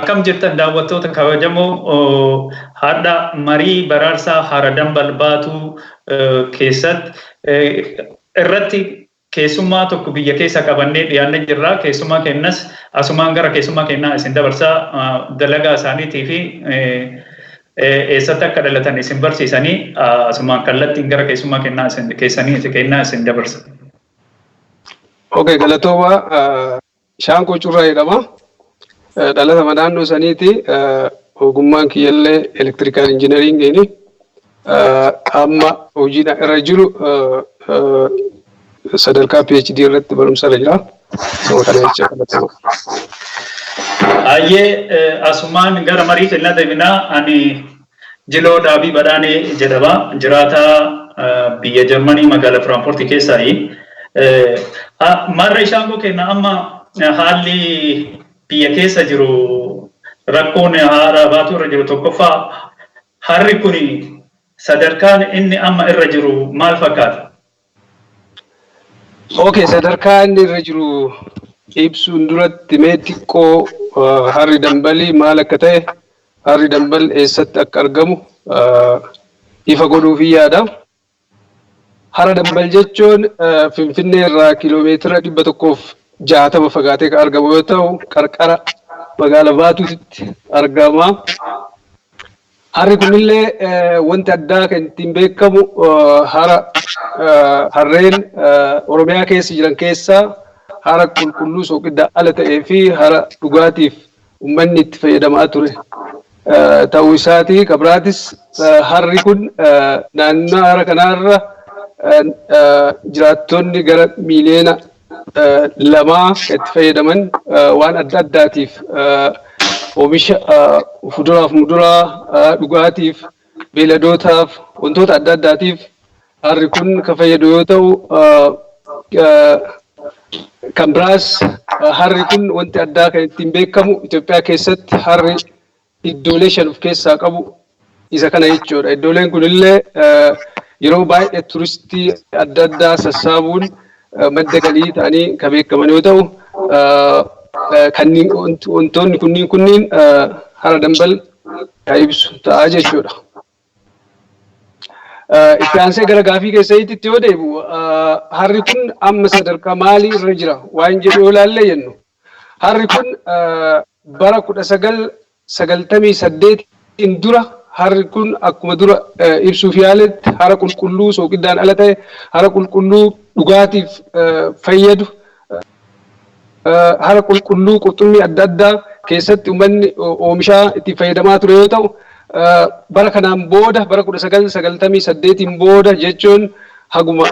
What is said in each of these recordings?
Akkam jirtan daawwattoota kabajamoo, har'a marii baraarsaa Hara Dambal Baatuu keessatti irratti keessummaa tokko biyya keessa qabannee dhiyaannee jirra. Keessummaa kennas asumaan gara keessummaa kennaa isin dabarsaa, dalagaa isaaniitii fi eessatti akka dhalatan isin barsiisanii asumaan kallattiin gara keessummaa kennaa isin keessanii kennaa isin dabarsa. Okay, galatooma. Shaankoo Curraa jedhama. Dhalatama naannoo saniiti. Ogummaan kiyyallee electrical engineeringiini. Amma hojiin irra jiru sadarkaa PhD irratti barumsa irra jira. Sababa kana jecha galatoma. Ayyee, asumaan gara marii kennaa deebinaa. Ani Jiloo Dhaabii Badhaanee jedhama. Jiraataa biyya Jarmanii magaalaa Firaanfurtii keessaayi. Marra Ishaangoo kenna, amma haalli biyya keessa jiru, rakkoon haaraa Baatuu irra jiru, tokkoffaa harri kun sadarkaan inni amma irra jiru maal fakkaata? Okay, sadarkaa inni irra jiru ibsuun duratti mee xiqqoo harri Dambalii maal akka ta'e, harri Dambal eessatti akka argamu ifa godhuufii yaada. Hara Dambal jechuun Finfinnee irraa kiiloomeetira 160 fagaatee kan argamu yoo ta'u, qarqara magaalaa Baatuutti argama. Harri kunillee wanti addaa kan ittiin beekamu hara harreen Oromiyaa keessa jiran keessaa hara qulqulluu soqiddaa ala ta'ee fi hara dhugaatiif uummanni itti fayyadamaa ture ta'uu isaati. Kabiraatis harri kun naannoo hara kanaarra jiraattonni gara miiliyoona 2 kan itti fayyadaman, waan adda addaatiif, oomisha fuduraaf muduraa, dhugaatiif, beeladootaaf, wantoota adda addaatiif harri kun kan fayyadu yoo ta'u, kan biraas harri kun wanti addaa kan ittiin beekamu Itoophiyaa keessatti harri iddoolee shan of keessaa qabu isa kana jechuudha. Iddooleen kunillee yeroo baay'ee turistii adda addaa sassaabuun madda galii ta'anii kan beekaman yoo ta'u, kanneen wantoonni kunniin Hara Dambal kan ibsu ta'a jechuudha. Itti aansee gara gaafii keessanitti yoo deebi'u, harri kun amma sadarkaa maalii irra jira waan jedhu yoo ilaalle jennu, harri kun bara 1998n dura harri kun akkuma dura ibsuuf yaaletti hara qulqulluu sooqiddaan ala ta'e, hara qulqulluu dhugaatiif fayyadu, hara qulqulluu qurxummii adda addaa keessatti uummanni oomishaa itti fayyadamaa ture yoo ta'u, bara kanaan booda, bara 1998n booda jechuun haguma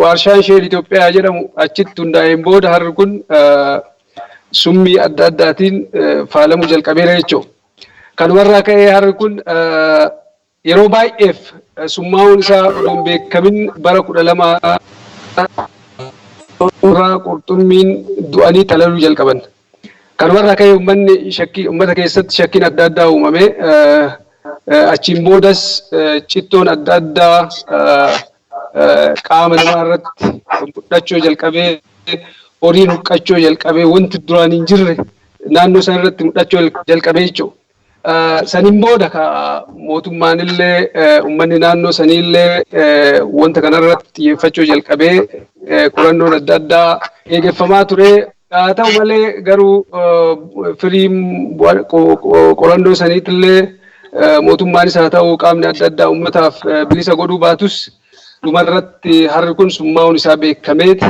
waarshaan Shell Itoophiyaa jedhamu achitti hundaa'een booda, harri kun summii adda addaatiin faalamuu jalqabeera jechuudha. Kanumarraa ka'ee harri kun yeroo baay'eef summaa'uun isaa odoo hin beekamin bara 12 irraa qurxummiin du'anii talaluu jalqaban. Kanumarraa ka'ee uummanni shakkii, uummata keessatti shakkiin adda addaa uumame. Achiin boodas cittoon adda addaa qaama namaa irratti mul'achuu jalqabee, horiin huqqachuu jalqabee, wanti duraan hin jirre naannoo sana irratti mul'achuu jalqabee jechuudha. Saniin booda ka mootummaan illee uummanni naannoo saniillee wanta kanarratti xiyyeeffachuu jalqabee qorannoon adda addaa eegeffamaa ture. Haa ta'u malee garuu firiin qorannoo saniitillee mootummaanis haa ta'u qaamni adda addaa uummataaf bilisa godhuu baatus, dhumarratti harri kun summaa'uun isaa beekameet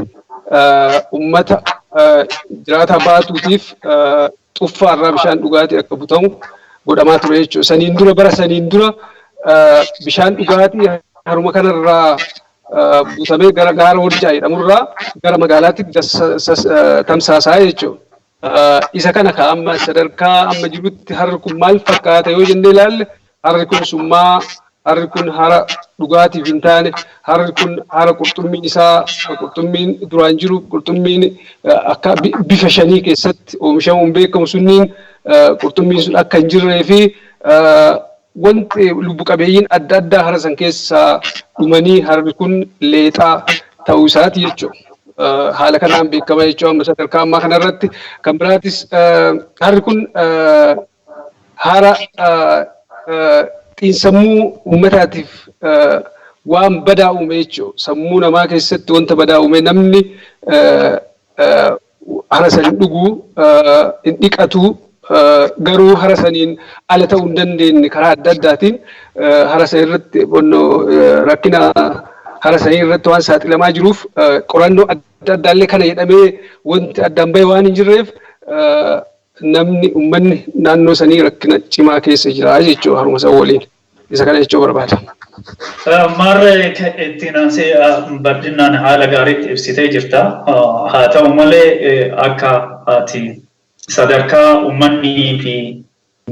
uummata jiraataa Baatuutiif xuffaarraa bishaan dhugaatii akka butamu godhamaa ture jechuudha. Saniin dura, bara saniin dura bishaan dhugaatii haruma kanarraa butamee gara gaara Warjaa jedhamurraa gara magaalaatti tamsaasaa jechuudha. Isa kana ka amma sadarkaa amma jirutti harri kun maal fakkaata yoo jennee ilaalle, harri kun summaa, harri kun hara dhugaatiif hin taane, harri kun hara qurxummiin isaa, qurxummiin duraan jiru, qurxummiin akka bifa shanii keessatti oomishamuun beekamu sunniin, qurxummiin sun akka hin jirree fi wanti lubbu qabeeyyiin adda addaa hara san keessaa dhumanii harri kun leexaa ta'uu isaati jechuudha. Haala kanaan beekama jechuudha amma sadarkaa ammaa kanarratti. Kan biraatis harri kun hara xiinsammuu uummataatiif waan badaa uume jechuudha. Sammuu namaa keessatti wanta badaa uume, namni hara san hin dhuguu, hin dhiqatu, garuu hara saniin ala ta'uu hin dandeenye. Karaa adda addaatiin hara san irratti rakkina hara sanii irratti waan saaxilamaa jiruuf, qorannoo adda addaallee kana jedhamee wanti addaan bahe waan hin jirreef, namni uummanni naannoo sanii rakkina cimaa keessa jira jechuudha haruma san waliin. Isa kana jechuu barbaada. Maarree, ittiin aansee bal'inaan haala gaariitti ibsitee jirta. Haa ta'u malee, akka ati sadarkaa uummanni fi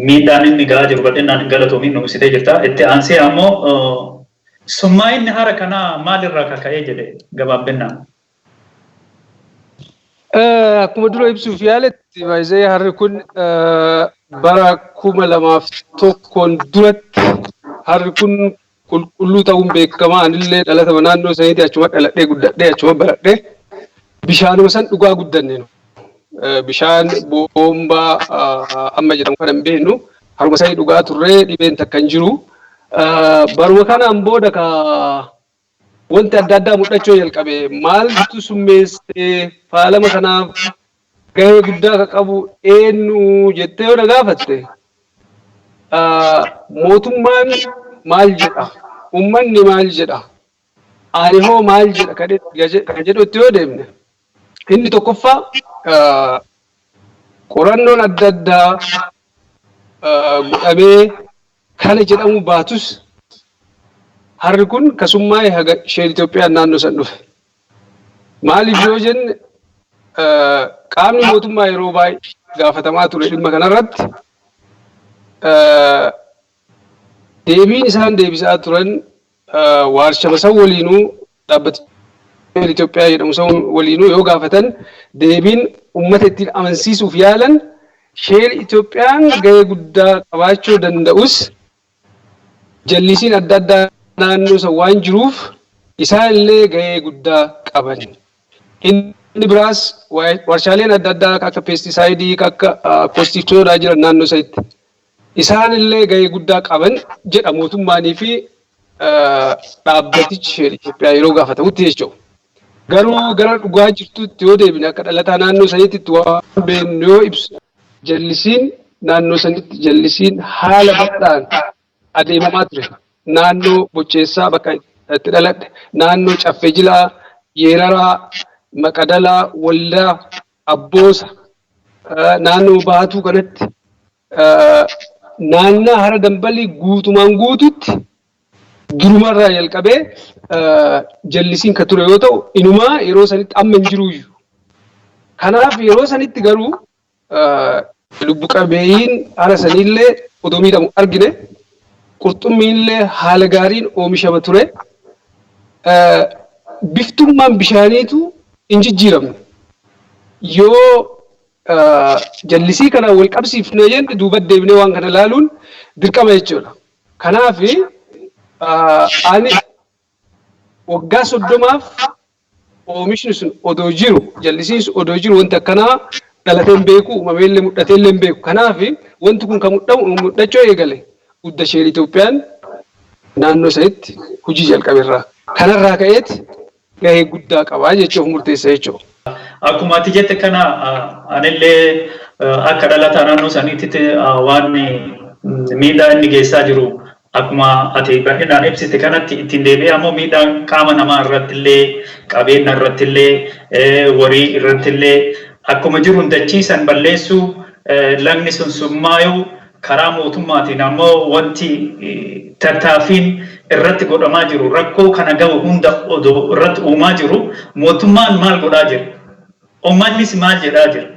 miidhaan inni gahaa jiru bal'inaan galatoomiin nu ibsitee jirta. Itti aansee ammoo summaa'inni hara kanaa maalirraa kaka'ee jedhe gabaabbinaan? Akkuma dura ibsuuf yaaletti, baay'ee harri kun bara 2001n duratti harri kun qulqulluu ta'uun beekamaa. Anillee dhalatama naannoo saniiti, achuma dhaladhee guddadhee achuma baradhee, bishaanuma san dhugaa guddanne. Bishaan boombaa amma jedhamu kana hin beeknu, haruma sanii dhugaa turree, dhibeen takka hin jiru. Baruma kanaan booda ka wanti adda addaa mul'achuu jalqabe. Maaltu summeessee, faalama kanaaf gahee guddaa ka qabu eenyu jettee yoo na gaafatte, mootummaan maal jedha, uummanni maal jedha, ani hoo maal jedha kan jedhutti yoo deemne, inni tokkoffaa qorannoon adda addaa godhamee kana jedhamu baatus, harri kun kasummaa'ee haga Shell Itoophiyaan naannoo san dhufe. Maaliif yoo jenne, qaamni mootummaa yeroo baay'ee gaafatamaa ture dhimma kanarratti, deebiin isaan deebisaa turan waarshama san waliinuu, dhaabbata Itoophiyaa jedhamu san waliinuu yoo gaafatan, deebiin uummata ittiin amansiisuuf yaalan, Shell Itoophiyaan gahee guddaa qabaachuu danda'us, jallisiin adda addaa naannoo san waan jiruuf isaan illee gahee guddaa qaban. Inni biraas warshaaleen adda addaa akka pesticide, akka caustic soda jiran naannoo sanitti. Isaan illee gahee guddaa qaban jedha mootummaanii fi dhaabbatichi Shell Itoophiyaa yeroo gaafatamutti jechuudha. Garuu gara dhugaa jirtutti yoo deebine, akka dhalataa naannoo saniitti waan beeknu yoo ibsu, jallisiin naannoo sanitti jallisiin haala bal'aan adeemamaa ture. Naannoo Bocheessaa bakka itti dhaladhe, naannoo Caffee Jilaa, Yeeraraa, Maqadalaa, Waldaa, Abboosa, naannoo Baatuu kanatti, naannaa hara Dambalii guutumaan guututti durumarraa jalqabee jallisiin kan ture yoo ta'u, inumaa yeroo sanitti amma hin jiruyyuu. Kanaaf yeroo sanitti garuu lubbu qabeeyyiin hara saniillee odoo miidhamu argine, qurxummiillee haala gaariin oomishama ture. Biftummaan bishaaniitu hin jijjiiramne. Yoo jallisii kana wal qabsiifne jenne, duuba deebinee waan kana ilaaluun dirqama jechuudha. Kanaaf ani waggaa 30f oomishni sun odoo jiru, jallisiin sun odoo jiru, wanti akkanaa dhalatee hin beeku, uumameellee mul'ateellee hin beeku. Kanaaf wanti kun kan mul'achuu eegale gudda Shell Itoophiyaan naannoo sanitti hojii jalqaberraa. Kanarraa ka'eet gahee guddaa qabaa jechuuf murteessa jechuudha. Akkuma ati jette kana, anillee akka dhalataa naannoo saniitti waan miidhaa inni geessaa jiru akkuma ati bal'inaan ibsite kanatti ittiin deebi'ee ammoo miidhaan qaama namaa irratti illee, qabeenya irratti illee, horii irratti illee akkuma jiru dachiisan balleessuu, lagni sun summaayuu, karaa mootummaatiin ammoo wanti tattaaffiin irratti godhamaa jiru rakkoo kana gahu hunda odoo irratti uumaa jiru, mootummaan maal godhaa jira? Uummannis maal jedhaa jira?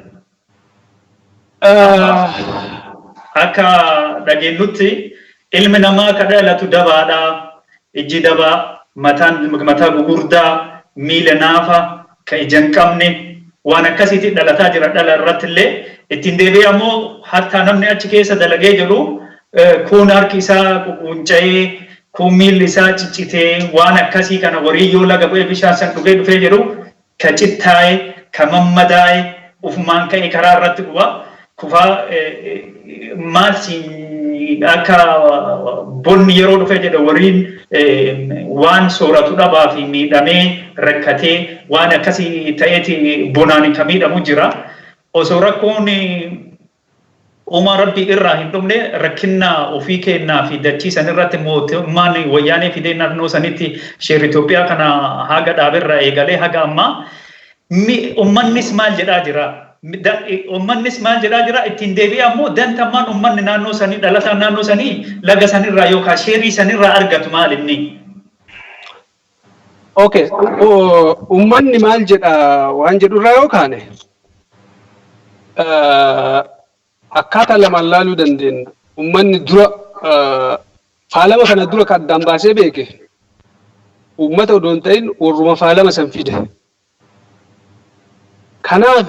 Akka dhageenyutti ilmi namaa ka dhalatu dabaadha. Ijji dabaa, mataan mataa gugurdaa, miila naafa, ka ija hin qabne, waan akkasiitiin dhalataa jira. Dhala irratti illee ittiin deebi'ee ammoo hattaa namni achi keessa dalagee jiru kun harki isaa qunca'ee, kun miilli isaa ciccitee, waan akkasii kana horii yoo laga bu'ee bishaan san dhugee dhufee jedhu. Ka cittaa'e, ka mammadaa'e, ufumaan ka'e karaa irratti kufaa maal akka bonni yeroo dhufe jedhe wariin waan sooratu dhabaa fi miidhamee rakkatee waan akkasii ta'eeti bonaan kan miidhamu jira. Osoo rakkoon uumaa Rabbii irraa hin dhumne, rakkinna ofii kennaa fi dachii san irratti mootummaan Wayyaanee fidee naannoo sanitti sheerri Itoophiyaa kana haga dhaaberraa eegalee haga ammaa uummannis maal jedhaa jira? Uummannis maal jedhaa jira? Ittiin deebi'ee ammoo dantammaan uummanni naannoo sanii, dhalataan naannoo sanii laga sanirraa yookaan sheerii sanirraa argatu maal inni? Okay, uummanni maal jedha waan jedhurraa yoo kaane, akkaataa lamaan laaluu dandeenya. Uummanni dura faalama kana dura kan addaan baasee beeke uummata odoo hin ta'in warruma faalama san fide. Kanaaf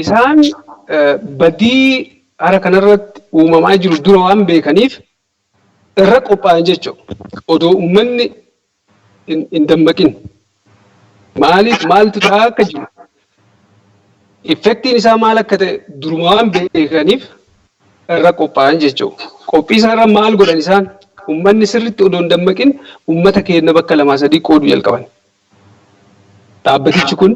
isaan badii hara kanarratti uumamaa jiru dura waan beekaniif irra qophaa'an jechuudha. Odoo uummanni hin dammaqin. Maaliif, maaltu ta'aa akka jiru, effectiin isaa maal akka ta'e duruma waan beekaniif irra qophaa'an jechuudha. Qophii isaarra maal godhan isaan? Uummanni sirriitti odoo hin dammaqin uummata keenya bakka lamaa sadii qooduu jalqaban. Dhaabbatichi kun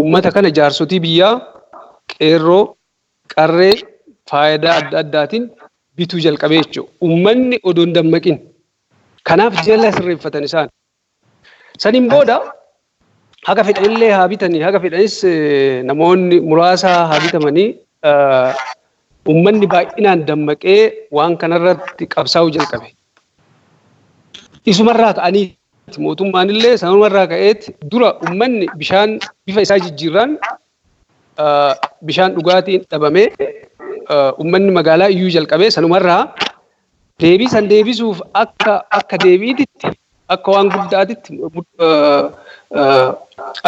uummata kana jaarsotii biyyaa, qeerroo, qarree faayidaa adda addaatiin bituu jalqabee jechuudha. Uummanni odoo hin dammaqin. Kanaaf jala sirreeffatan isaan. Saniin booda haga fedhanillee haa bitanii, haga fedhanis namoonni muraasa haa bitamanii, uummanni baay'inaan dammaqee waan kanarratti qabsaa'uu jalqabe. Isumarraa ka'anii mootummaan illee sanumarraa ka'eeti dura uummanni bishaan bifa isaa jijjiirraan bishaan dhugaatiin dhabamee uummanni magaalaa iyyuu jalqabee, sanumarraa deebii san deebisuuf akka deebiititti, akka waan guddaatitti,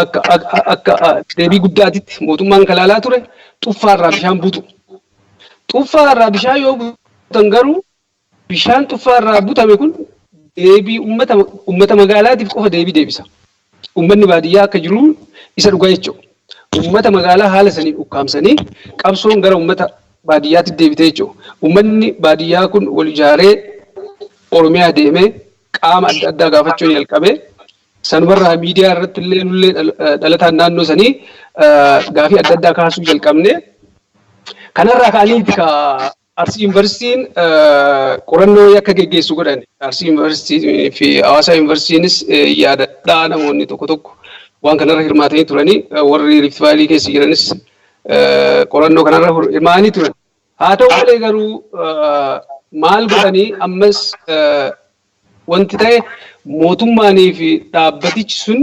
akka deebii guddaatitti mootummaan kalaalaa ture xuffaarraa bishaan butu. Xuffaarraa bishaan yoo butan garuu bishaan xuffaarraa butame kun deebii uummata magaalaatiif qofa deebii deebisa. Uummanni baadiyyaa akka jiru isa dhugaa jechuudha. Uummata magaalaa haala saniin ukkaamsanii qabsoon gara uummata baadiyyaatti deebitee jechuudha. Uummanni baadiyyaa kun wal ijaaree Oromiyaa deemee qaama adda addaa gaafachuu jalqabee, sanumarraa miidiyaa irratti illee nullee dhalataan naannoo sanii gaafii adda addaa kaasuu jalqabne. Kanarraa ka'aniiti ka Arsii Yuunivarsiitiin qorannoo yakka geggeessu godhan. Arsii Yuunivarsiitii fi Hawaasaa Yuunivarsiitiinis yaadadhaa, namoonni tokko tokko waan kanarra hirmaatanii turanii, warri Rift Valley keessa jiranis qorannoo kanarra hirmaatanii turan. Haa ta'u malee garuu maal godhanii, ammas wanti ta'e mootummaanii fi dhaabbatichi sun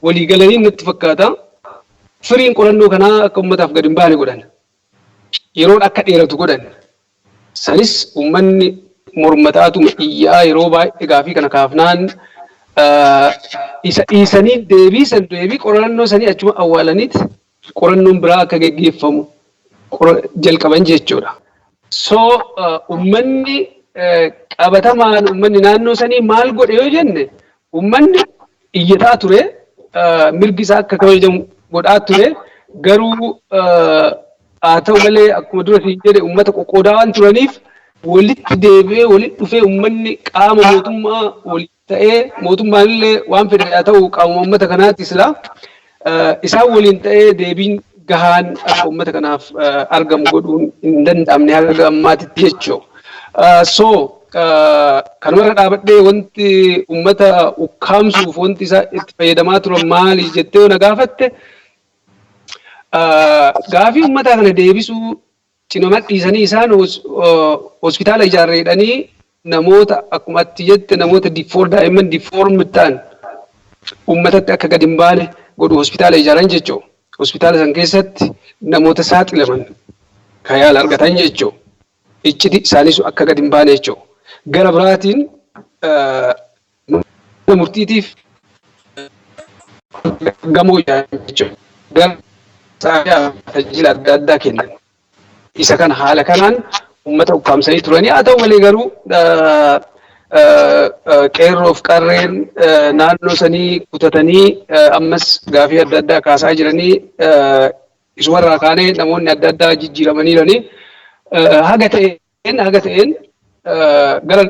walii galanii natti fakkaata. Firiin qorannoo kanaa akka uummataaf gadi hin baane godhan. Yeroon akka dheeratu godhan. Sanis uummanni mormataatuma iyyaa yeroo baay'ee gaafii kana kaafnaan isa dhiisanii deebii san, deebii qorannoo sanii achuma awwaalaniit qorannoon biraa akka geggeeffamu jalqaban jechuudha. So uummanni qabatamaan, uummanni naannoo sanii maal godhe yoo jenne, uummanni iyyataa ture, mirgi isaa akka kabajamu godhaa ture. Garuu haa ta'u malee, akkuma dura siin jedhe, uummata qoqqoodaa waan turaniif walitti deebi'ee walitti dhufee uummanni qaama mootummaa waliin ta'ee, mootummaan illee waan fedhe haa ta'u qaama uummata kanaati, silaa isaan waliin ta'ee deebiin gahaan akka uummata kanaaf argamu godhuun hin danda'amne haga ammaatitti jechuudha. So kanumarra dhaabadhee, wanti uummata ukkaamsuuf wanti isaa itti fayyadamaa turan maali jettee yoo na gaafatte, gaafii uummataa kana deebisuu cinama dhiisanii isaan hospitaala ijaarreedhanii namoota, akkuma ati jette, namoota daa'imman deform ta'an uummatatti akka gadi hin baane godhu hospitaala ijaaran jechuudha. Hospitaala san keessatti namoota saaxilaman kan yaala argatan jechuudha. Icciti isaanii sun akka gadi hin baane jechuudha. Gara biraatiin mana murtiitiif gamoo ijaaran jechuudha. Gara tajaajila adda addaa kennan. Isa kana haala kanaan uummata ukkaamsanii turanii, haa ta'u malee garuu Qeerroof qarreen naannoo sanii kutatanii ammas gaafii adda addaa kaasaa jiranii, isumarraa kaanee namoonni adda addaa jijjiiramanii jiranii, haga ta'een gara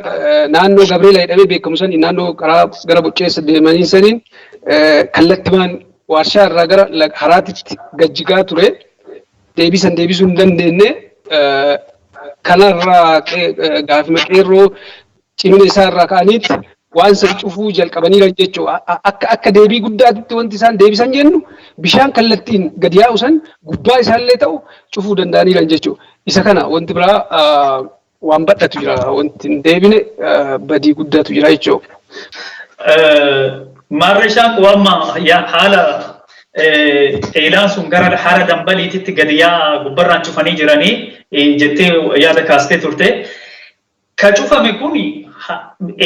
naannoo Gabreela jedhamee beekamu sanii, naannoo karaa gara Bucceessa deemanii saniin kallattimaan warshaa irraa gara haraatitti gajjigaa ture. Deebisan deebisuu hin dandeenye. Kanarraa gaafima qeerroo cimina isaa irraa ka'aniitti waan san cufuu jalqabaniiran jechuudha. Akka deebii guddaatti wanti isaan deebisan jennu bishaan kallattiin gadi yaa'u san gubbaa isaallee ta'u cufuu danda'aniiran jechuudha. Isa kana wanti biraa waan badhatu jira, wanti hin deebine badii guddaatu jira jechuudha. Maarreshaan waamma haala eelaan sun gara hara Dambaliititti gadi yaa'a gubbarraan cufanii jiranii jettee yaada kaastee turte. Ka cufame kun,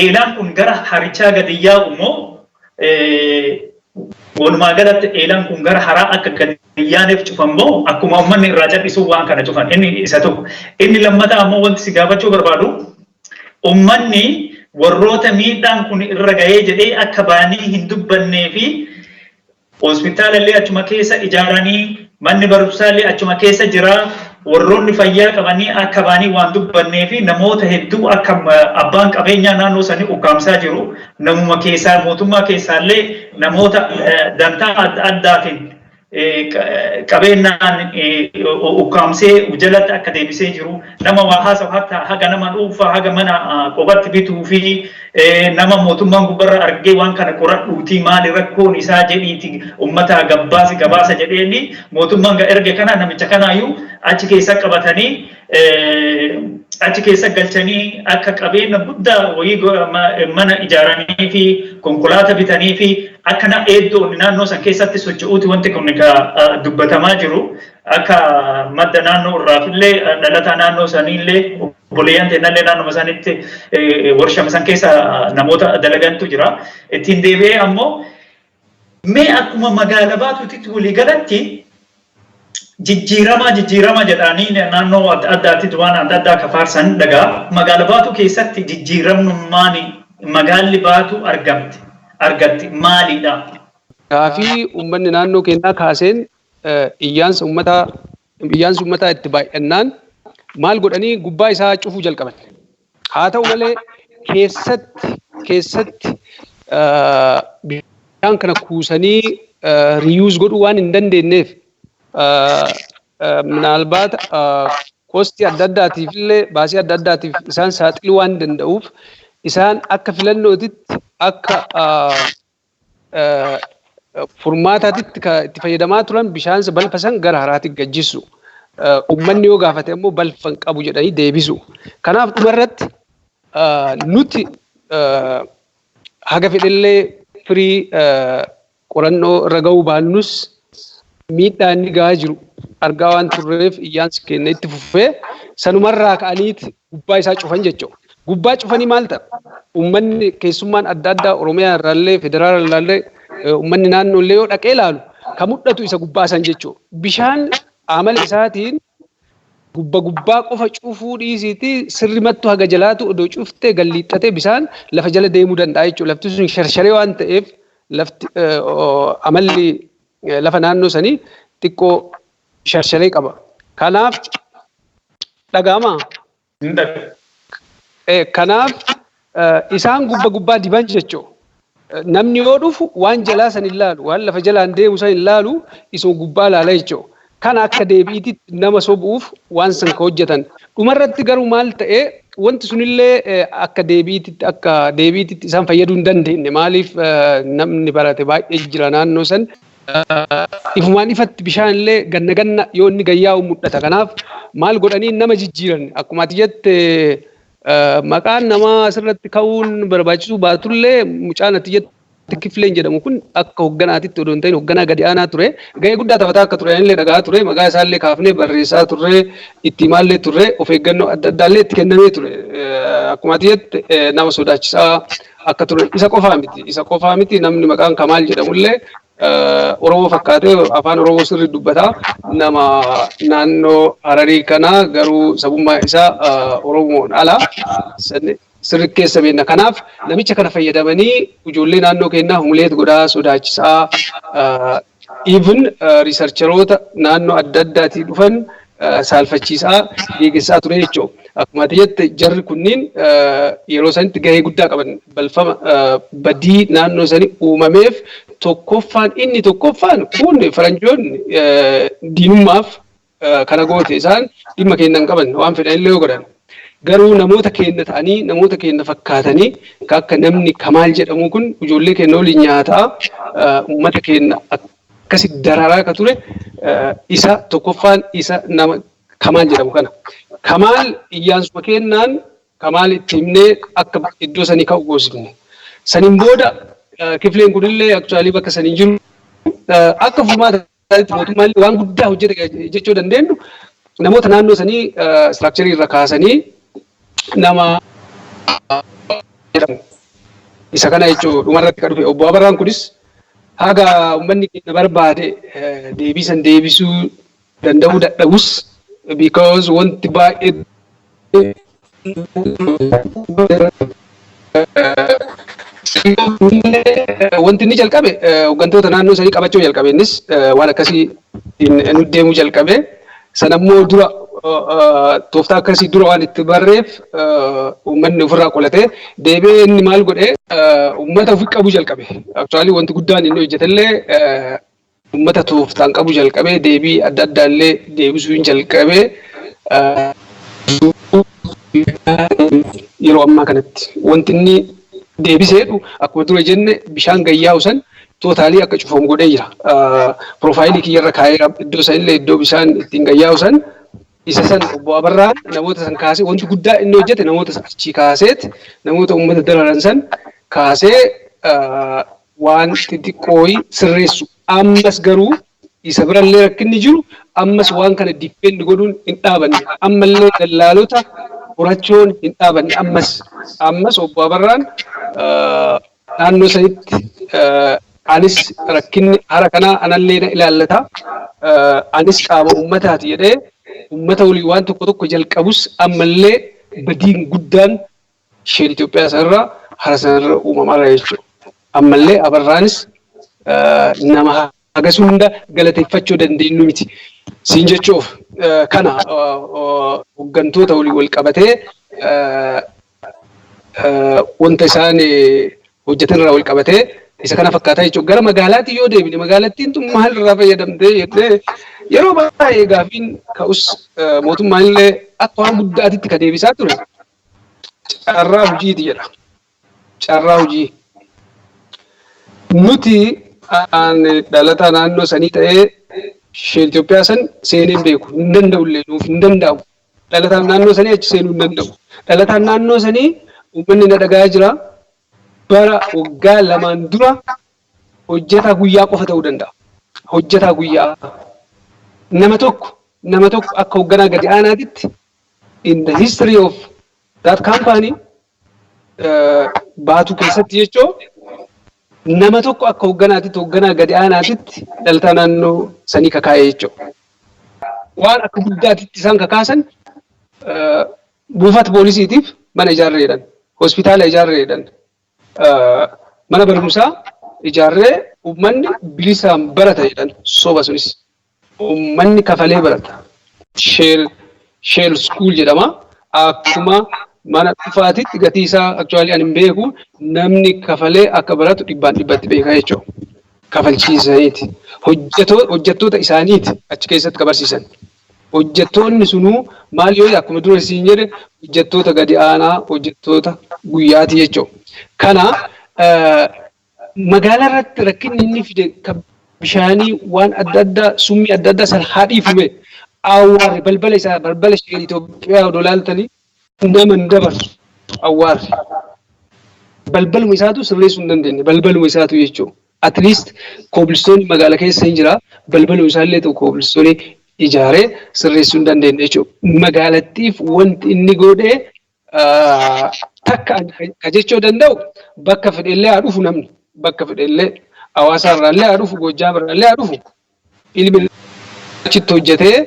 eelaan kun gara harichaa gadi yaa'u moo, walumaa galatti eelaan kun gara haraa akka gadi yaaneef cufan moo, akkuma uummanni irraa callisuu waan kana cufan? Inni isa tokko. Inni lammataa ammoo wanti si gaafachuu barbaadu, uummanni warroota miidhaan kun irra gahee jedhee akka baanii hin dubbannee fi hospitaala illee achuma keessa ijaaranii, manni barumsaa illee achuma keessa jira, warroonni fayyaa qabanii akka baanii waan dubbannee fi namoota hedduu akka abbaan qabeenyaa naannoo sanii ukkaamsaa jiru, namuma keessaa mootummaa keessaallee namoota dantaa adda addaatiin qabeenyaan ukkaamsee jalatti akka deebisee jiru, nama waa haasawu hatta haga nama dhuunfaa haga mana qobatti bituu fi nama mootummaan gubbarra argee waan kana qoradhuutii maali rakkoon isaa jedhiiti ummata gabbaasi gabaasa jedheeni mootummaan erge kana namicha kanaayyuu achi keessa qabatanii achi keessa galchanii akka qabeenya guddaa wayii mana ijaaranii fi konkolaataa bitanii fi akka na eeddoon naannoo san keessatti socho'uuti wanti kun dubbatamaa jiru. Akka madda naannoo irraafillee, dhalataa naannoo saniillee, obboleeyyan teennallee naannoo sanitti warshama san keessa namoota dalagantu jira. Ittiin deebi'ee ammoo mee akkuma magaala Baatuutitti waliigalatti jijjiirama jijjiirama jedhanii naannoo adda addaatti waan adda addaa kafaarsan dhagaa. Magaala Baatuu keessatti jijjiiramnummaan magaalli Baatuu argamte argatti maalidha? Gaafii uummanni naannoo keenyaa kaaseen iyyaansa uummataa itti baay'annaan maal godhanii gubbaa isaa cufuu jalqaban. Haa ta'u malee keessatti bishaan kana kuusanii reuse godhuu waan hin dandeenyeef, minaalbaata costii adda addaatiif illee, baasii adda addaatiif isaan saaxiluu waan danda'uuf, isaan akka filannootitti, akka furmaataatitti itti fayyadamaa turan bishaan balfa san gara haraatti gajjisu. Uummanni yoo gaafate immoo balfa hin qabu jedhanii deebisu. Kanaaf dhumarratti nuti haga fedhellee firii qorannoo irra gahuu baannus, miidhaa inni gahaa jiru argaa waan turreef iyyaansi keenya itti fufee sanumarraa ka'aniiti gubbaa isaa cufan jechuudha. Gubbaa cufanii maal ta'a? Uummanni keessummaan adda addaa Oromiyaa irraallee, federaala irraallee, uummanni naannoollee yoo dhaqee ilaalu kan mul'atu isa gubbaa san jechuudha. Bishaan amala isaatiin gubba gubbaa qofa cufuu dhiisiiti, sirrimattu haga jalaatu odoo cuftee galliixxatee bishaan lafa jala deemuu danda'a jechuudha. Lafti sun sharsharee waan ta'eef, lafti amalli lafa naannoo sanii xiqqoo sharsharee qaba. Kanaaf dhaga'amaa? Kanaaf isaan gubba gubbaa diban jechuudha. Namni yoo dhufu waan jalaa san hin laalu, waan lafa jalaan deemu san hin laalu, isuma gubbaa laala jechuudha. Kana akka deebiititti nama sobuuf waan san ka hojjetan. Dhumarratti garuu maal ta'ee, wanti sunillee akka deebiititti isaan fayyaduu hin dandeenye. Maaliif, namni barate baay'ee jira naannoo san. Ifumaan ifatti bishaan illee ganna ganna yoo inni gayyaa'u mul'ata. Kanaaf maal godhanii nama jijjiiran? Akkuma ati jette, maqaan namaa asirratti ka'uun barbaachisuu baatullee, mucaan ati jette Kifileen jedhamu kun akka hogganaatitti odoo hin ta'in hogganaa gadi aanaa ture. Gahee guddaa taphataa akka ture illee dhagaa ture. Maqaa isaallee kaafnee barreessaa turre, itti himaallee turre, of eeggannoo adda addaallee itti kennamee ture. Akkuma ati jette nama sodaachisaa akka ture. Isa qofaa miti. Isa qofaa miti, namni maqaan Kamaal jedhamullee Oromoo fakkaatee afaan Oromoo sirrii dubbataa, nama naannoo Hararii kana garuu sabummaa isaa Oromoon ala. Sirri keessa beekna. Kanaaf namicha kana fayyadamanii ijoollee naannoo keenyaa humiliate godhaa, sodaachisaa, even researcheroota naannoo adda addaatii dhufan saalfachiisaa geeggessaa ture jechuudha. Akkuma ati jette, jarri kunniin yeroo sanitti gahee guddaa qaban. Balfama badii naannoo sanii uumameef tokkoffaan, inni tokkoffaan kun faranjoonni diinummaaf kana goote. Isaan dhimma keenya hin qaban, waan fedhan illee yoo godhan. Garuu namoota keenya ta'anii, namoota keenya fakkaatanii, akka namni Kamaal jedhamu kun ijoollee keenya waliin nyaataa, uummata keenya akkasi dararaa akka ture, isa tokkoffaan isa nama Kamaal jedhamu kana. Kamaal iyyaansuma kennaan Kamaal itti himnee akka iddoo sanii ka'u goosifne. Saniin booda Kifileen kunillee actually bakka sanii jiru. Akka furmaataatti mootummaan waan guddaa hojjete jechuu dandeenyu, namoota naannoo sanii structure irra kaasanii nama jedhamu. Isa kana jechuun dhumarratti kan dhufe obbo Abarraan kunis haga uummanni keenya barbaade deebii san deebisuu danda'uu dadhabus, because wanti baay'ee wanti inni jalqabe, hooggantoota naannoo sanii qabachuu jalqabe. Innis waan akkasii nu deemuu jalqabe. Sanammoo dura tooftaa akkasii dura waan itti barreef uummanni ofirraa qolatee deebi'ee, inni maal godhee, uummata ofi qabuu jalqabe. Actually wanti guddaan inni hojjetellee uummata tooftaan qabu jalqabee, deebii adda addaallee deebisuu hin jalqabee. Yeroo ammaa kanatti wanti inni deebiseedhu, akkuma dura jenne, bishaan gayyaa'u san totally akka cufamu godhee jira. Profile kiyyarra kaa'ee iddoo sanillee, iddoo bishaan ittiin gayyaa'u san, isa san obbo Abarraan namoota san kaasee, wanti guddaa inni hojjete namoota achii kaaseet, namoota uummata dararan san kaasee waan xixiqqoo sirreessu. Ammas garuu isa birallee rakkinni jiru, ammas waan kana defend godhuun hin dhaabanne. Ammallee dallaalota horachuun hin dhaabanne. Ammas obbo Abarraan naannoo sanitti anis rakkinni hara kanaa anallee na ilaallata, anis qaama uummataati jedhee uummata waliin waan tokko tokko jalqabus, ammallee badiin guddaan Shell Itoophiyaa sanarraa hara sanarra uumamaarra jechuudha. Ammallee Abarraanis nama hagas hunda galateeffachuu dandeenyu miti. Siin jechuuf kana hooggantoota waliin wal qabatee wanta isaan hojjetan irraa wal qabatee isa kana fakkaataa jechuudha. Gara magaalaatti yoo deebine, magaalattiin tun maal irraa fayyadamtee jettee yeroo baay'ee gaafiin ka'us, mootummaan illee akka waan guddaatitti ka deebisaa ture carraa hojiiti jedha. Carraa hojii. Nuti dhalataa naannoo sanii ta'ee Shell Itoophiyaa san seenee hin beeku. Hin danda'u illee, nuuf hin danda'amu. Dhalataan naannoo sanii achi seenuu hin danda'u. Dhalataan naannoo sanii, uummanni na dhagaa jira. Bara waggaa 2n dura hojjetaa guyyaa qofa ta'uu danda'a. Hojjetaa guyyaa. Nama tokko akka hoogganaa gadi aanaatitti in the history of that company, Baatuu keessatti jechuun, nama tokko akka hoogganaatitti, hoogganaa gadi aanaatitti dhalataa naannoo sanii kakaa'ee jechuudha. Waan akka guddaatitti isaan kakaasan buufata poolisiitiif mana ijaarree jedhan, hospitaala ijaarree jedhan, mana barumsaa ijaarree uummanni bilisaan barata jedhan. Soba sunis. Uummanni kafalee barata. Shell School jedhama. Akkuma mana dhuunfaatitti gatii isaa actually ani hin beeku, namni kafalee akka baratu dhibbaan dhibbatti beeka jechuudha. Kafalchiisaniiti. Hojjettoota isaaniiti achi keessatti ka barsiisan. Hojjettoonni sunuu maal yoo akkuma dura siin jedhe, hojjettoota gadi aanaa, hojjettoota guyyaati jechuudha. Kana magaalaa irratti rakkinni inni fide kan bishaanii, waan adda addaa, summii adda addaa san haa dhiifume. Awwaarri balbala isaa, balbala Shell Itoophiyaa odoo laaltanii nama hin dabarsu awwaarri. Balbaluma isaatu sirreessuu hin dandeenye, balbaluma isaatu jechuudha. At least cobblestone magaala keessa hin jira, balbaluma isaallee ta'u cobblestone ijaaree sirreessuu hin dandeenye jechuudha. Magaalattiif wanti inni godhee takka ka jechuu danda'u, bakka fedhellee haa dhufu namni, bakka fedhellee, hawaasa irraallee haa dhufu, Goojjaam irraallee haa dhufu, ilmi achitti hojjetee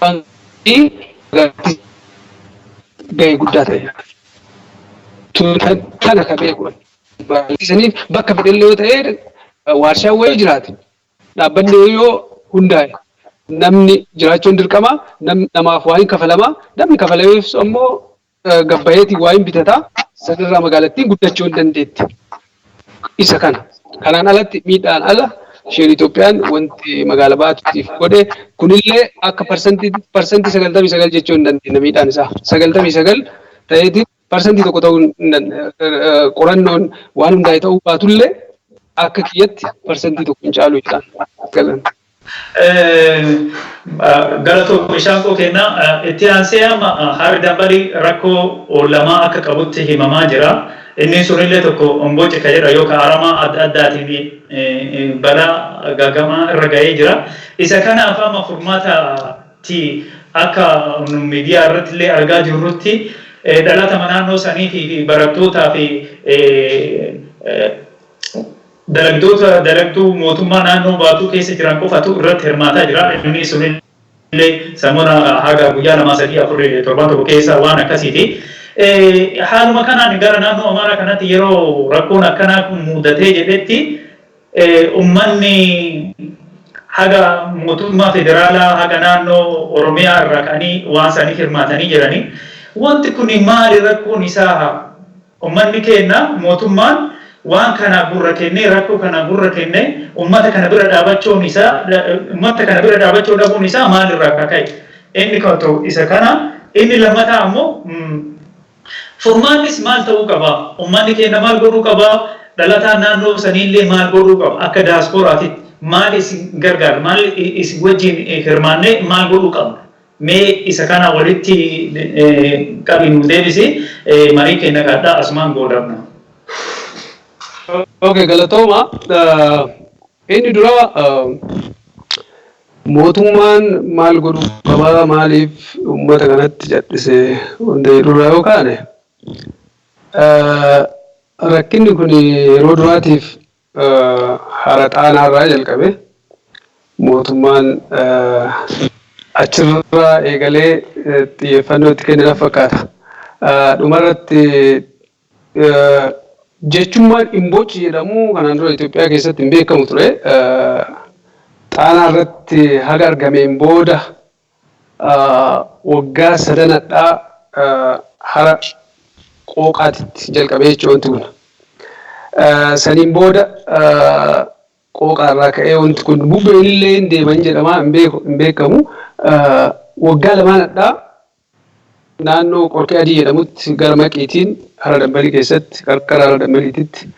baankii gahee guddaa ta'e. Tana ka beeku. Saniif bakka fedhellee yoo ta'e, waarshaan wayii jiraate, dhaabbanni yoo hundaa'e, namni jiraachuun dirqama. Namaaf waa hin kafalama. Namni kafalameef ammoo gabbayeetiin waa hin bitataa. Sanirraa magaalattiin guddachuu hin dandeetti. Isa kana. Kanaan alatti, miidhaan ala, Share Itoophiyaan wanti magaala Baatuutiif godhe kunillee akka 99% jechuu hin dandeenya. Miidhaan isaa 99 ta'eeti 1% ta'uu hin qorannoon waan hundaa'e ta'uu baatullee, akka kiyyatti 1% hin caalu jedhaan galan. Galatoo bishaan koo kennaa. Itti aansee amma Harri Dambalii rakkoo lamaa akka qabutti himamaa jira. Inni sunillee tokko omboci ka jedha yookaan aramaa adda addaatiin balaa gagamaa irra gahee jira. Isa kanaaf amma furmaataatti akka miidiyaa irratti illee argaa jirrutti, dhalatama naannoo sanii fi barattootaa fi dalagdoota dalagduu mootummaa naannoo Baatuu keessa jiran qofatu irratti hirmaataa jira. Inni sunillee sammuna haga guyyaa 2, 3, 4, torban tokko keessa waan akkasiiti. Haaluma kanaan gara naannoo Amaaraa kanatti yeroo rakkoon akkanaa kun mudatee jedhetti, uummanni haga mootummaa federaalaa haga naannoo Oromiyaa irraa ka'anii waan sanii hirmaatanii jiranii. Wanti kun maali rakkoon isaa? Uummanni keenya, mootummaan waan kana gurra kennee, rakkoo kana gurra kennee, uummata kana bira dhaabachuun isaa, uummata kana bira dhaabachuu dhabuun isaa maalirraa akka ka'e? Inni ta'u isa kana. Inni lammataa ammoo, furmaannis maal ta'uu qaba? Uummanni keenya maal godhuu qaba? Dhalataan naannoo saniillee maal godhuu qaba? Akka daasporaatitti maal isin gargaara? Maal isin wajjin hirmaannee maal godhuu qabna? Mee isa kana walitti qabi nu deebisi. Marii keenya kadhaa asumaan goodabna. Okay, galatooma. Inni dura, mootummaan maal godhuu qabaa, maaliif uummata kanatti cal'ise wanta jedhurraa yoo kaane, rakkinni kun yeroo duraatiif Hara Xaanaarraa jalqabe. Mootummaan achirraa eegalee xiyyeeffannoo itti kenne fakkaata. Dhumarratti, jechummaan imboci jedhamu kanaan dura Itoophiyaa keessatti hin beekamu ture. Xaanaa irratti haga argameen booda waggaa sadanadhaa hara Qooqaatitti jalqabee jechuudha wanti kun. Saniin booda Qooqaarraa ka'ee wanti kun bubbeen illee hin deeman jedhama, hin beekamu. Waggaa lamaanadhaa naannoo Qorqee Adii jedhamutti gara Maqiitiin Hara Dambalii keessatti, qarqara Hara Dambaliititti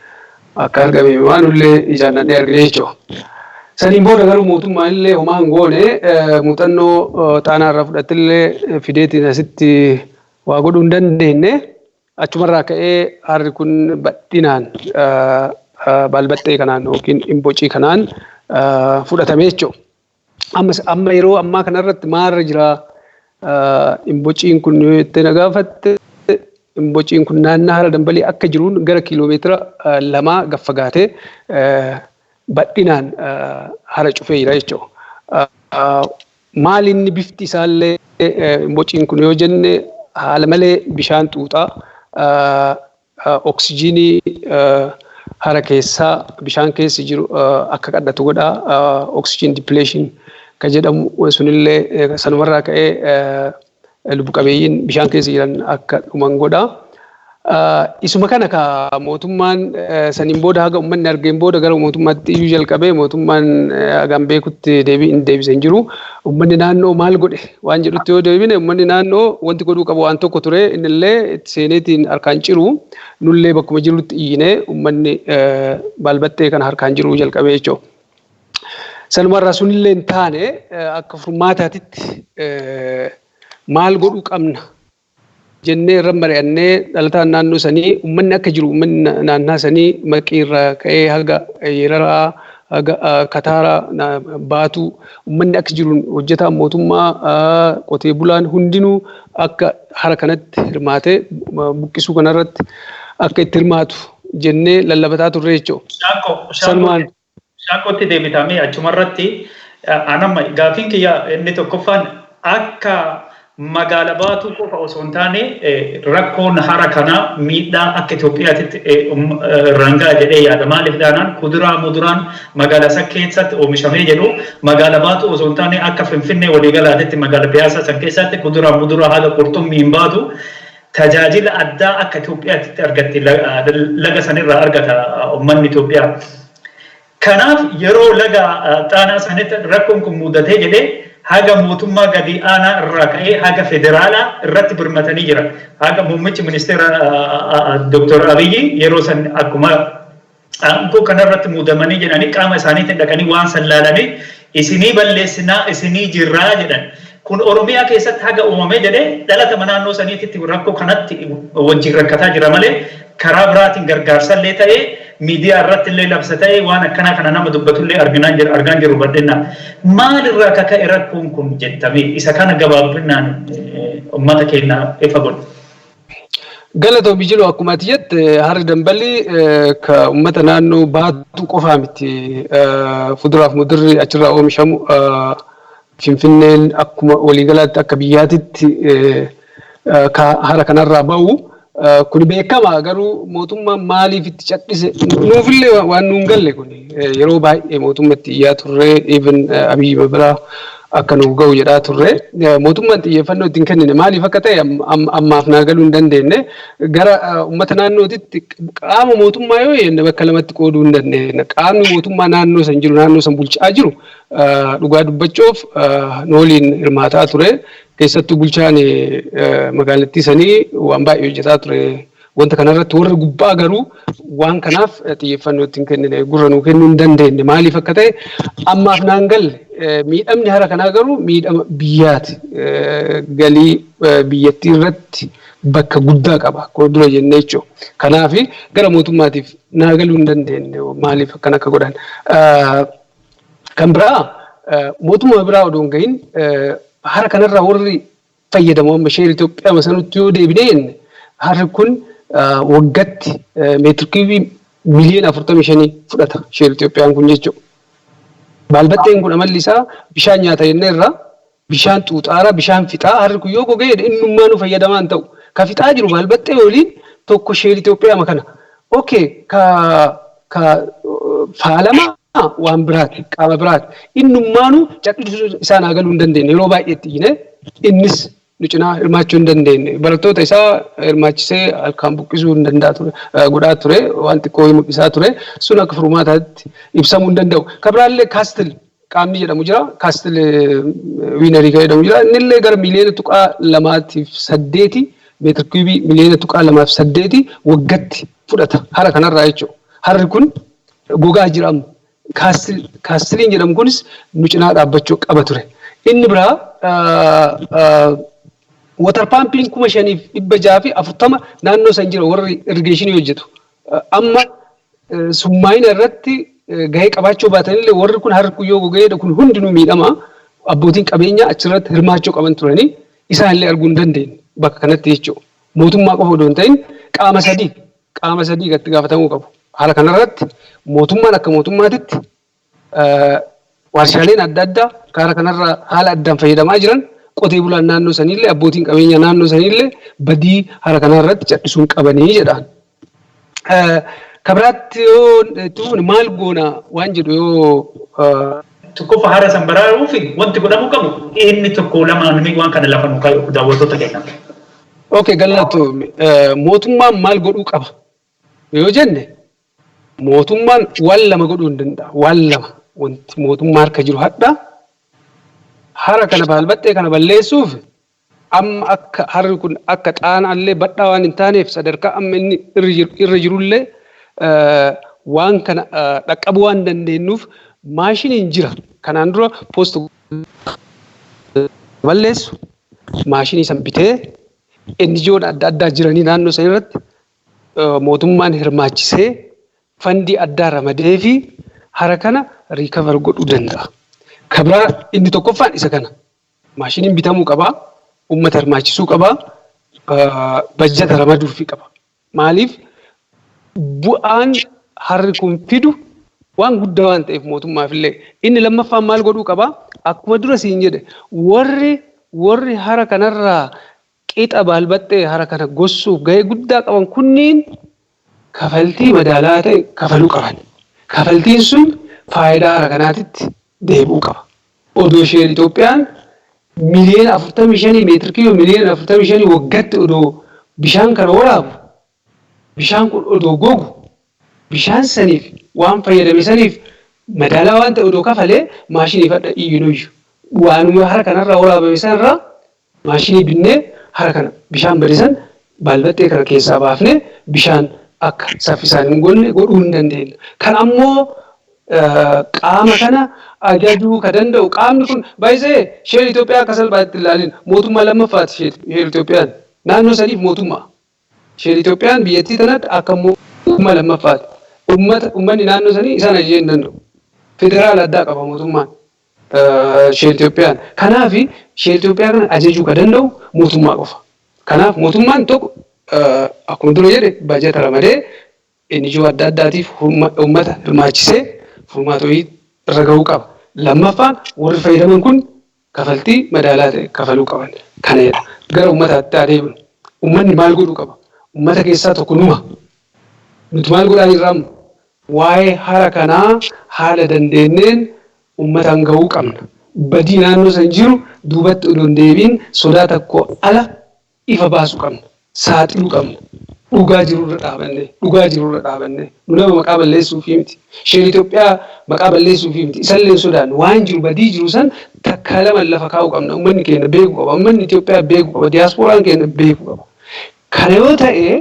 akka argame waan illee ijaan dhandhee argine jechuudha. Saniin booda garuu mootummaan illee homaa hin goone. Muuxannoo Xaanaa irraa fudhattillee fideetiin asitti waa godhuu hin dandeenye. Achumarraa ka'ee harri kun bal'inaan baalbaxxee kanaan yookiin imbocii kanaan fudhatame jechuudha. Amma yeroo ammaa kanarratti maalirra jira imbociin kun yoo jettee na gaafatte, imbociin kun naannaa Hara Dambalii akka jiruun gara kiiloomeetira 2 gad fagaatee bal'inaan hara cufee jira jechuudha. Maali inni bifti isaallee imbociin kun yoo jenne, haala malee bishaan xuuxaa, oksijiinii hara keessaa bishaan keessa jiru akka qadhatu godha. Oxygen depletion ka jedhamu sunillee sanumarraa ka'ee lubbu qabeeyyiin bishaan keessa jiran akka dhuman godha. Isuma kana ka mootummaan saniin booda, haga uummanni argeen booda, gara mootummaatti iyyuu jalqabee, mootummaan hagam beekutti deebii hin deebise hin jiru. Uummanni naannoo maal godhe waan jedhutti yoo deebine, uummanni naannoo wanti godhuu qabu waan tokko ture. Innillee itti seeneetiin harkaan ciru. Nullee bakkuma jirutti iyyinee, uummanni baalbaxxee kana harkaan jiruu jalqabee jechuudha. Sanumarraa sunillee hin taane, akka furmaataatitti maal godhuu qabna jennee irra mari'annee, dhalataan naannoo sanii, uummanni akka jiru, uummanni naannaa sanii Maqii irraa ka'ee haga Yeeraraa, haga Kataaraa, Baatuu, uummanni akka jiru, hojjetaan mootummaa, qotee bulaan hundinuu akka hara kanatti hirmaatee buqqisuu kanarratti akka itti hirmaatu jennee lallabataa turre jechuudha. Sanumaan. Shaakkootti deebitamee achumarratti, anamma gaafiin kiyya inni tokkoffaan akka Magaala Baatuu qofa osoo hin taane, rakkoon hara kanaa miidhaa akka Itoophiyaatitti rangaa jedhee yaada. Maaliif taanaan, kuduraa muduraan magaala isa keessatti oomishamee jedhu magaala Baatuu osoo hin taane, akka Finfinnee waliigalaatitti magaala Piyaasaa san keessatti kuduraa muduraa haga qurxummii hin baatu tajaajila addaa akka Itoophiyaatitti argatti, laga sanirraa argata uummanni Itoophiyaa. Kanaaf yeroo laga Xaanaa sanitti rakkoon kun mudatee jedhee, haga mootummaa gadi aanaa irraa ka'ee haga federaalaa irratti birmatanii jira. Haga muummichi ministeera Dr. Abiyyi yeroo san akkuma aangoo kanarratti muudamanii jedhanii, qaama isaaniitiin dhaqanii waan san laalanii, "Isinii balleessinaa, isinii jirraa," jedhan. Kun Oromiyaa keessatti haga uumamee jedhee dhalatama naannoo saniititti rakkoo kanatti wajjin rakkataa jira malee, karaa biraatiin gargaarsallee ta'ee, miidiyaa irratti illee labsa ta'ee, waan akkanaa kana nama dubbatullee argaan jiru bal'inaan. Maalirraa kaka'e rakkoon kun jettamee, isa kana gabaabinaan uummata keenya ifa godhu? Galatoomi jiru, akkuma ati jette, harri Dambalii ka uummata naannoo Baatuu qofaa miti. Fuduraaf mudurri achirraa oomishamu Finfinneen akkuma waliigalaatti akka biyyaatitti hara kanarraa ba'u kun beekama. Garuu mootummaan maaliif itti cadhise nuufillee waan nuun galle. Kun yeroo baay'ee mootummatti iyyaa turre, even Abiyyi biraa akka nuuf ga'u jedhaa turre. Mootummaan xiyyeeffannoo ittiin kennine maaliif akka ta'e ammaaf naa galuu hin dandeenye. Gara uummata naannootitti, qaama mootummaa yoo jenne, bakka lamatti qooduu hin dandeenye. Qaamni mootummaa naannoo san jiru, naannoo san bulchaa jiru, dhugaa dubbachuuf nu waliin hirmaataa ture. Keessattuu bulchaan magaalattii sanii waan baay'ee hojjetaa ture. Wanta kanarratti warri gubbaa garuu waan kanaaf xiyyeeffannoo ittiin kennine, gurra nuu kennuu hin dandeenye. Maaliif akka ta'e ammaaf naan galle. Miidhamni hara kanaa garuu miidhama biyyaati. Galii biyyattii irratti bakka guddaa qaba. Akkuma dura jennee jechuudha. Kanaaf gara mootummaatiif naa galuu hin dandeenye maaliif akkana akka godhan. Kan biraa, mootummaa biraa odoo hin gahin, hara kanarraa warri fayyadamu amma Share Itoophiyaa masanutti yoo deebinee jenne, harri kun waggatti meetir kiibii miliyoona 45 fudhata Share Itoophiyaan kun jechuudha. Baalbatteen kun amalli isaa bishaan nyaata jennee irraa bishaan xuuxaara, bishaan fixaa. Harri kun yoo gogee innummaa nu fayyadamaa hin ta'u. Ka fixaa jiru baalbattee waliin tokko Share Itoophiyaa kana. Okay, ka faalama waan biraati, qaama biraati. Innummaanuu callisuu isaan haa galuu hin dandeenye. Yeroo baay'eetti iyyine, innis nu cinaa hirmaachuu hin dandeenye. Barattoota isaa hirmaachisee halkan buqqisuu hin danda'a ture, godhaa ture, waan xiqqoo mul'isaa ture. Sun akka furmaataatti ibsamuu hin danda'u. Kan biraallee Castle qaamni jedhamu jira. Castle Winery kan jedhamu jira. Innillee gara miliyoona 2.28, meetir kiibii miliyoona 2.28 waggatti fudhata hara kanarraa jechuudha. Harri kun gogaa jira amma. Castleiin jedhamu kunis nu cinaa dhaabbachuu qaba ture. Inni biraa, water pumpiin 5640 naannoo san jira, warri irrigationii hojjetu. Amma summaayina irratti gahee qabaachuu baatanillee, warri kun harri kun yoo gogee kun hundinuu miidhama. Abbootiin qabeenyaa achirratti hirmaachuu qaban turanii, isaan illee arguu hin dandeenye bakka kanatti jechuudha. Mootummaa qofa odoo hin ta'in, qaama sadii itti gaafatamuu qabu. Haala kanarratti mootummaan akka mootummaatitti, warshaaleen adda addaa karaa kanarra haala addaan fayyadamaa jiran, qotee bulaan naannoo saniillee, abbootiin qabeenyaa naannoo saniillee badii haala kanarratti cal'isuun qabanii jedhaan. Kabiraatti yoo itti fufne, maal goona waan jedhu yoo Tokkoffaa, hara san baraaruuf wanti godhamuu qabu inni tokko lamaan waan kana lafa nu kaa'u daawwattoota keenya. Okay, galatu, mootummaan maal godhuu qaba yoo jenne, mootummaan waan lama godhuu hin danda'a. Waan lama wanti mootummaa harka jiru hadha hara kana baalbaxxee kana balleessuuf, amma akka harri kun akka Xaanaallee badhaa waan hin taaneef, sadarkaa amma inni irra jirullee waan kana dhaqqabuu waan dandeenyuuf maashiniin jira. Kanaan dura poost balleessu maashinii san bitee, NGO'n adda addaa jiranii naannoo san irratti mootummaan hirmaachisee, fundii addaa ramadee fi hara kana recover godhuu danda'a. Kabraa inni tokkoffaan isa kana. Maashiniin bitamuu qabaa, uummata hirmaachisuu qabaa, bajjata ramaduufii qaba. Maaliif, bu'aan harri kun fidu waan guddaa waan ta'eef mootummaaf illee. Inni lammaffaan maal godhuu qabaa? Akkuma dura siin jedhe, warri Warri hara kanarraa qixa baalbaxxee hara kana gossuuf gahee guddaa qaban kunniin kafaltii madaalaa ta'e kafaluu qaban. Kafaltiin sun faayidaa hara kanaatitti deebi'uu qaba. Odoo Shell Itoophiyaan miliyoona 45, meetir kiiyoo miliyoona 45 waggatti odoo bishaan kana waraabu, bishaan kun odoo gogu, bishaan saniif waan fayyadame saniif madaalaa waan ta'e odoo kafalee, maashiniif hadha iyyinuyyu. Waanuma hara kanarraa waraabame sanarraa maashinii binnee hara kana bishaan bade san baalbaxxee kana keessaa baafnee bishaan akka saffisaan hin gonne godhuu hin dandeenya. Kan ammoo qaama kana ajajuu ka danda'u qaamni kun baay'isee Shell Itoophiyaa akka salphaatti ilaalin. Mootummaa lammaffaati Shell Itoophiyaan, naannoo saniif mootummaa. Shell Itoophiyaan biyyattii tanatti akka mootummaa lammaffaati. Uummanni naannoo sanii isaan ajajee hin danda'u. Federaala addaa qaba mootummaan Shell Itoophiyaan. Kanaaf Shell Itoophiyaa kana ajajuu ka danda'u mootummaa qofa. Kanaaf mootummaan tokko akkuma dura jedhe bajata ramadee NGO adda addaatiif uummata hirmaachisee furmaata wayii irra gahuu qaba. Lammaffaan, warri fayyadaman kun kafaltii madaalaa ta'e kafaluu qaban. Kana jedha. Gara uummataatti adeemnu. Uummanni maal godhuu qaba? Uummata keessaa tokko numa. Nuti maal godhaa jirra amma? Waa'ee hara kanaa haala dandeenyeen uummataan gahuu qabna. Badii naannoo san jiru duubatti odoo hin deebiin sodaa tokko ala ifa baasuu qabna. Saaxiluu qabna. Dhugaa jirurra dhaabanne, dhugaa jirurra dhaabanne. Nu nama maqaa balleessuufii miti. Shell Itoophiyaa maqaa balleessuufii miti. Isallee hin sodaannu. Waan jiru, badii jiru san takkaa lama lafa kaa'uu qabna. Uummanni keenya beekuu qaba. Uummanni Itoophiyaa beekuu qaba. Diyaaspooraan keenya beekuu qaba. Kana yoo ta'e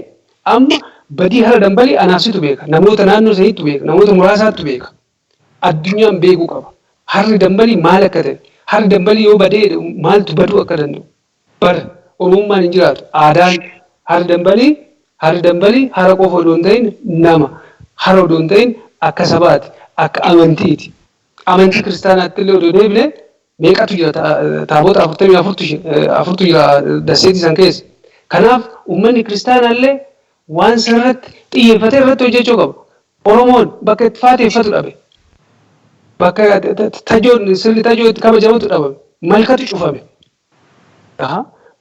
amma badii hara dambalii anaaf situ beeka. Namoota naannoo saniitu beeka. Namoota muraasaatu beeka. Addunyaan beekuu qaba. Harri dambalii maal akka ta'e, harri dambalii yoo badee maaltu baduu akka danda'u. Bar Oromummaan hin jiraatu. Aadaan harri dambalii, harri dambalii hara qofa odoo hin ta'in nama. Hara odoo hin ta'in akka sabaati, akka amantiiti. Amantii kiristaanaatti illee odoo deebine meeqatu jira? Taabota 44tu jira dasseetii san keessa. Kanaaf uummanni kiristaanaa illee waan sanarratti xiyyeeffatee irratti hojjechuu qaba. Oromoon bakka itti faateeffatu dhabe. Bakka tajoon, sirni tajoo itti kabajamutu dhabame. Malkatu cufame.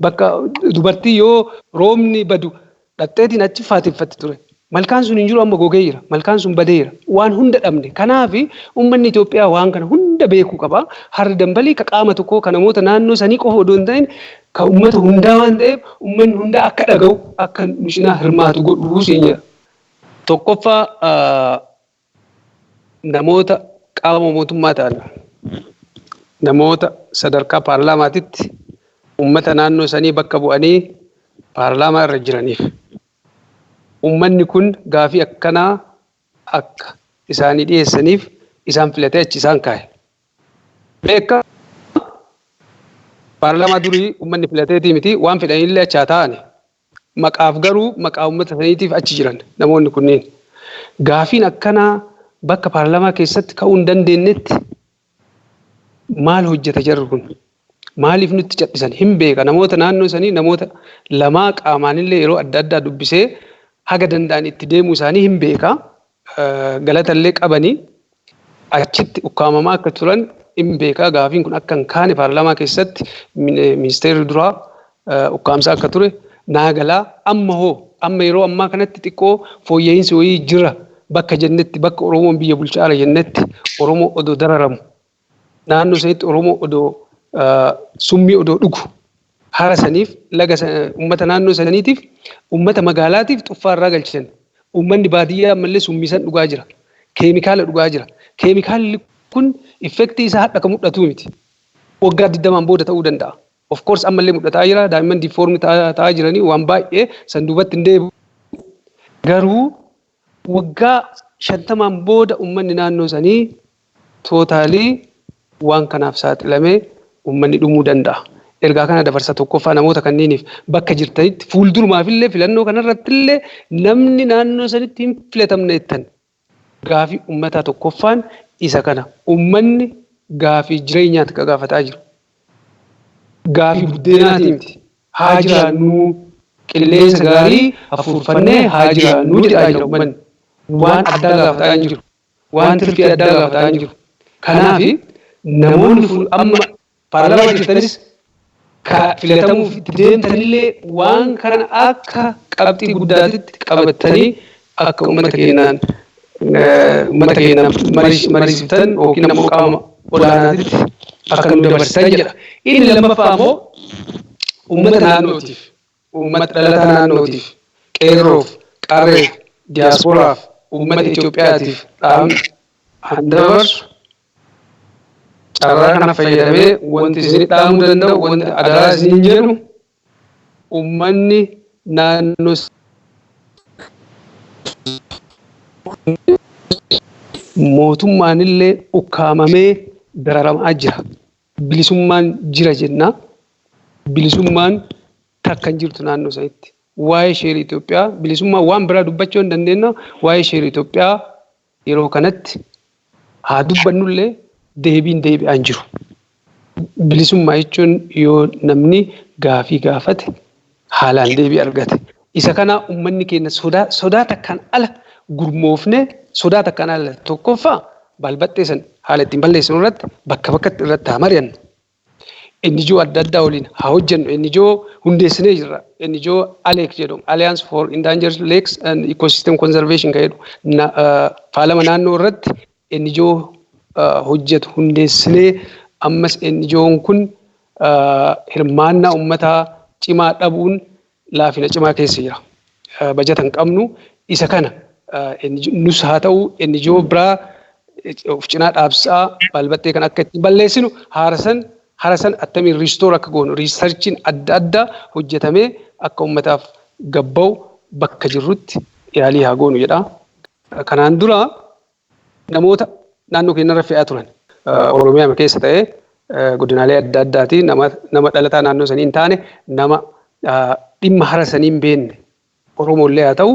Bakka dubartii yoo roobni badu dhaqxeetiin achi faateeffatti ture. Malkaan sun hin jiru amma, gogee jira. Malkaan sun badeera. Waan hunda dhabne. Kanaaf uummanni Itoophiyaa waan kana hunda beekuu qaba. Harri dambalii ka qaama tokkoo, ka namoota naannoo sanii qofa odoo hin ta'in ka uummata hundaa waan ta'eef, uummanni hundaa akka dhaga'u, akka nu cinaa hirmaatu godhuu siin jedha. Tokkoffaa, namoota qaama mootummaa ta'an, namoota sadarkaa paarlaamaatitti uummata naannoo sanii bakka bu'anii paarlaamaa irra jiraniif, uummanni kun gaafii akkanaa akka isaanii dhiyeessaniif isaan filatee achi isaan kaa'e. Beeka, paarlaamaa durii uummanni filateetii miti, waan fedhanillee achi haa ta'ani. Maqaaf garuu maqaa uummata saniitiif achi jiran namoonni kunneen. Gaafiin akkanaa bakka paarlaamaa keessatti ka'uu hin dandeenyetti maal hojjeta jarri kun? Maaliif nutti cadhisan? Hin beeka. Namoota naannoo sanii namoota lamaa qaamaanillee yeroo adda addaa dubbisee haga danda'an itti deemuu isaanii hin beeka. Galatallee qabanii achitti ukkaamamaa akka turan hin beeka. Gaafiin kun akka hin kaane paarlaamaa keessatti ministeerri duraa ukkaamsaa akka ture naa galaa. Amma hoo, amma yeroo ammaa kanatti xiqqoo fooyya'insi wayii jira bakka jennetti, bakka Oromoon biyya bulchaara jennetti, Oromoo odoo dararamu, naannoo sanitti Oromoo odoo summii odoo dhugu, hara saniif, laga uummata naannoo saniitiif, uummata magaalaatiif xuffaa irraa galchan. Uummanni baadiyyaa ammallee summii san dhugaa jira. Keemikaala dhugaa jira. Keemikaalli kun effectii isaa hadha kan mul'atu miti. Waggaa 20n booda ta'uu danda'a. Of course ammallee mul'ataa jira. Daa'imman deform ta'aa jiranii waan baay'ee san duubatti hin deebi'u. Garuu waggaa 50n booda uummanni naannoo sanii totally waan kanaaf saaxilamee uummanni dhumuu danda'a. Ergaa kana dabarsa tokkoffaa namoota kanneeniif, bakka jirtanitti fuuldurumaafillee filannoo kanarrattillee namni naannoo sanitti hin filatamne jettan, gaafii uummataa tokkoffaan isa kana. Uummanni gaafii jireenyaati ka gaafataa jiru. Gaafii buddeenaati miti. Haa jiraannuu, qilleensa gaarii hafuurfannee haa jiraannuu jedhaa jira uummanni. Waan addaa gaafataa hin jiru. Waan tirfii addaa gaafataa hin jiru. Kanaaf namoonni amma paarlaamaa jirtanis Ka filatamuuf itti deemtanillee waan kana akka qabxii guddaatitti qabattanii akka uummata keenyaan uummata keenya mariisiftan yookiin ammoo qaama olaanaatitti akka nu dabarsitan jedha. Inni lammaffaa ammoo uummata naannootiif, uummata dhalataa naannootiif, qeerroof, qarreef, diyaasporaaf, uummata Itoophiyaatiif dhaamni an dabarsu, carraa kana fayyadamee wanti isin dhaamuu danda'u, wanti adaraa isiniin jedhu, uummanni naannoo mootummaan illee ukkaamamee dararamaa jira. Bilisummaan jira jenna. Bilisummaan takka hin jirtu naannoo sanitti. Waa'ee sheerii Itoophiyaa, bilisummaa waan biraa dubbachuu hin dandeenya. Waa'ee sheerii Itoophiyaa yeroo kanatti haa dubbannullee deebiin deebi'aa hin jiru. Bilisummaa jechuun yoo namni gaafii gaafate haalaan deebii argate. Isa kana uummanni keenya sodaa takkaan ala gurmoofne, sodaa takkaan ala tokkoffaa balbaxxee san haala ittiin balleessinu irratti bakka bakkatti irratti haa mari'annu. NGO adda addaa waliin haa hojjennu. NGO hundeessinee jirra. NGO ALEC jedhamu, Alliance for Endangered Lakes and Ecosystem Conservation kan jedhu, faalama naannoo irratti NGO hojjetu hundeessinee, ammas NGO'n kun hirmaannaa uummataa cimaa dhabuun laafina cimaa keessa jira. Bajata hin qabnu. Isa kana nus haa ta'u NGO biraa of cinaa dhaabsaa balbaxxee kan akka ittiin balleessinu, haarasan harasan attamiin restore akka goonu researchiin adda addaa hojjetamee akka uummataaf gabba'u bakka jirrutti yaalii haa goonu jedha. Kanaan dura namoota naannoo keenyarra fe'aa turan. Oromiyaa keessa ta'ee godinaalee adda addaatii nama dhalataa naannoo sanii hin taane, nama dhimma hara sanii hin beekne, Oromoollee haa ta'u,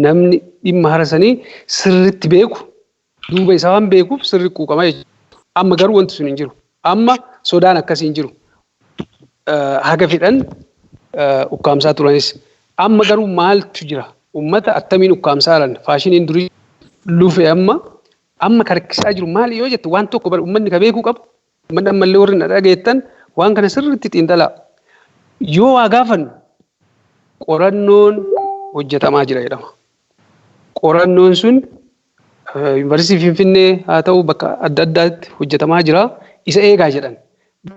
namni dhimma hara sanii sirriitti beeku duuba isaa waan beekuuf sirri quuqama jechuudha. Amma garuu wanti sun hin jiru. Amma sodaan akkasii hin jiru. Haga fedhan ukkaamsaa turanis. Amma garuu maaltu jira? Uummata attamiin ukkaamsaa jiran? Faashiniin durii lufe amma karkisaa jiru maali yoo jette, waan tokko bara uummanni ka beekuu qabu. Uummanni ammallee warri na dhageettan waan kana sirriitti xiinxalaa. Yoo waa gaafannu qorannoon hojjetamaa jira jedhama. Qorannoon sun Yuunivarsiitii Finfinnee haa ta'u bakka adda addaatti hojjetamaa jira. Isa eegaa jedhan.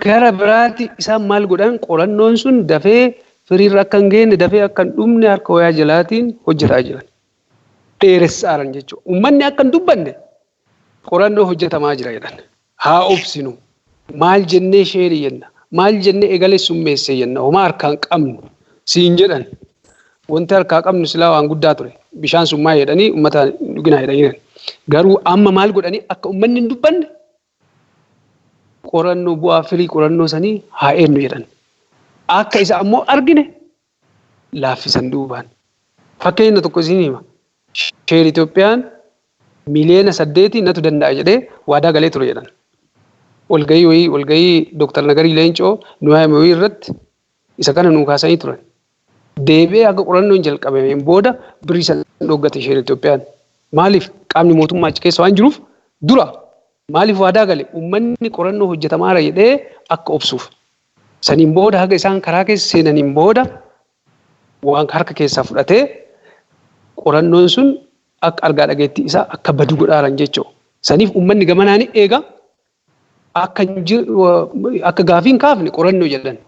Gara biraatti isaan maal godhan? Qorannoon sun dafee firiirra akka hin geenye, dafee akka hin dhumne harka wayaa jalaatiin hojjetaa jiran. Dheeressaaran jechuudha. Uummanni akka hin dubbanne qorannoo hojjetamaa jira jedhan. Haa obsinu. Maal jennee sheerii jenna? Maal jennee egalee summeesse jenna? Homaa harkaan qabnu siin jedhan. Wanti harkaa qabnu silaa waan guddaa ture. Bishaan sun maal jedhanii uummata dhuginaa jedhanii. Garuu amma maal godhanii akka uummanni hin dubbanne qorannoo bu'aa firii qorannoo sanii haa eenyu jedhan. Akka isa ammoo argine laaffisan duubaan. Fakkeenya tokko isin hima. Sheer Itoophiyaan 8 miliyoona natu danda'a jedhee waadaa galee ture jedhan. Walgahii wayii, walgahii Dooktar Nagarii Leencoo Nuwaayame wayii irratti isa kana nuu kaasanii turan. Deebi'ee akka qorannoon jalqabameen booda birrii san dhoggate Sheer Itoophiyaan. Maaliif? Qaamni mootummaa achi keessa waan jiruuf. Dura maaliif waadaa gale? Uummanni qorannoo hojjetamaara jedhee akka obsuuf. Saniin booda haga isaan karaa keessa seenaniin booda waan harka keessaa fudhatee qorannoon sun akka argaa dhageettii isaa akka badu godhaaran jechuudha. Saniif uummanni gamanaan eega akka gaafii hin kaafne qorannoo jedhan.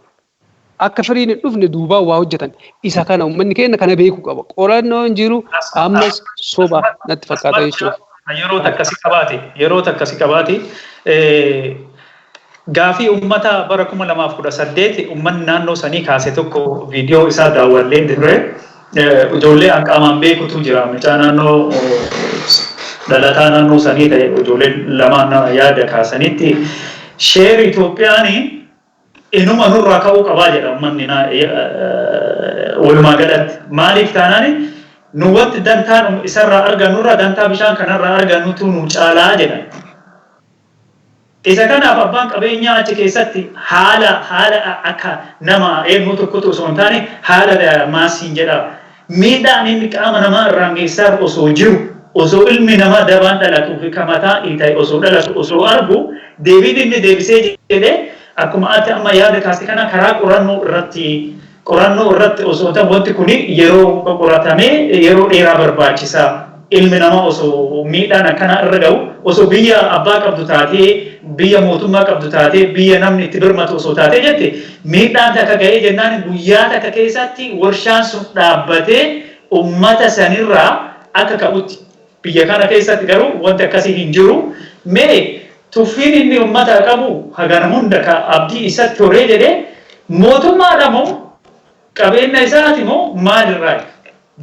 Akka firiin hin dhufne duubaan waa hojjetan. Isa kana uummanni keenya kana beekuu qaba. Qorannoon jiru ammas soba natti fakkaata jechuudha. Yeroo takkasi qabaate gaafii uummata bara 2018 uummanni naannoo sanii kaase tokko viidiyoo isaa daawwallee ture. Ijoollee an qaamaan beekutu jira. Mucaa naannoo dhalataa naannoo sanii ta'e, ijoollee lamaan nama yaada kaasanitti sheer Itoophiyaan inuma nurraa ka'uu qabaa jedha uummanni walumaa galatti. Maaliif taanaan, nu wanti dantaa isarraa argannurraa dantaa bishaan kanarraa argannutu nu caalaa jedha. Isa kanaaf abbaan qabeenyaa achi keessatti haala akka nama eenyu tokkotu osoo hin taane haala maasiin jedha. Miidhaan inni qaama namaa irraan geessaa osoo jiru, osoo ilmi namaa dabaan dhalatuu fi kamataa ta'e osoo dhalatu osoo argu, deebiin inni deebisee jedhee Akkuma ati amma yaada kaase kana karaa qorannoo irratti osoo ta'u, wanti kun yeroo qoratamee yeroo dheeraa barbaachisa. Ilmi namaa osoo miidhaan akkana irra ga'u, osoo biyya abbaa qabdu taatee, biyya mootummaa qabdu taatee, biyya namni itti birmatu osoo taatee jette, miidhaan takka ga'ee jennaan guyyaa takka keessatti warshaan sun dhaabbatee ummata sanirraa akka ka'utti. Biyya kana keessatti garuu wanti akkasii hin jiru. Mee tuffiin inni ummata qabu hagana hunda ka abdii isatti horee jedhee mootummaadha moo qabeenya isaati moo maalirraa?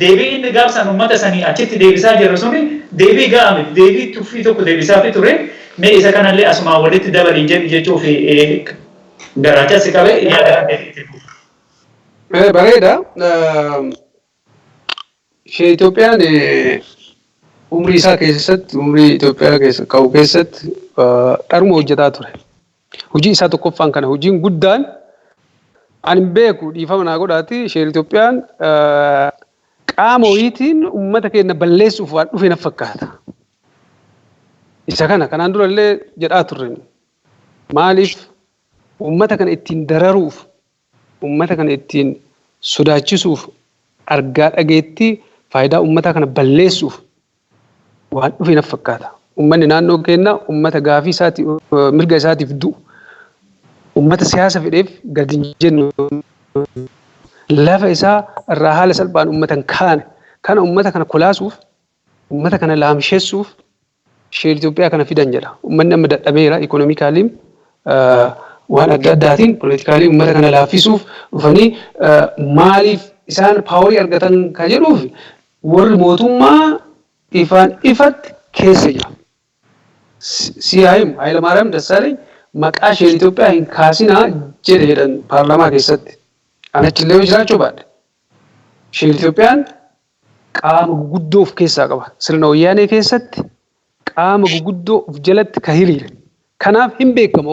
Deebii inni gaafsan uummata sanii achitti deebisaa jiru suni deebii ga'aa miti. Deebii tuffii tokko deebisaafii ture. Mee isa kanallee asumaan walitti dabalii jedhi jechuuf garaacha si qabe, yaada kan itti fufu. Bareeda. Ishee Itoophiyaan umrii isaa keessatti, umrii Itoophiyaa keessa qabu keessatti dharuma hojjetaa ture. Hojii isaa tokkoffaan kana, hojiin guddaan ani hin beeku, dhiifama naa godhaati, isheen Itoophiyaan qaama wayiitiin uummata keenya balleessuuf waan dhufe na fakkaata. Isa kana kanaan durallee jedhaa turre. Maaliif uummata kana ittiin dararuuf, uummata kana ittiin sodaachisuuf, argaa dhageetti faayidaa uummataa kana balleessuuf waan dhufe na fakkaata. Uummanni naannoo keenyaa uummata gaafii isaati, mirga isaatiif du'u, uummata siyaasa fedheef gadi hin jennu, lafa isaa irraa haala salphaan uummata hin kaane kana, uummata kana kolaasuuf, uummata kana laamsheessuuf Shell Itoophiyaa kana fidan jedha. Uummanni amma dadhabeera economically, waan adda addaatiin, politically uummata kana laaffisuuf dhufanii. Maaliif isaan power argatan ka jedhuuf, warri mootummaa ifaan ifatti keessa jira. CIM Hayilamaariyaam Dassaaleeny maqaa Shell Itoophiyaa hin kaasinaa jedhe jedhan paarlaamaa keessatti. Anachillee yoo jiraachuu baadhe. Shell Itoophiyaan qaama guguddoo of keessaa qaba. Sirna wayyaanee keessatti qaama guguddoo of jalatti ka hiriire. Kanaaf hin beekama,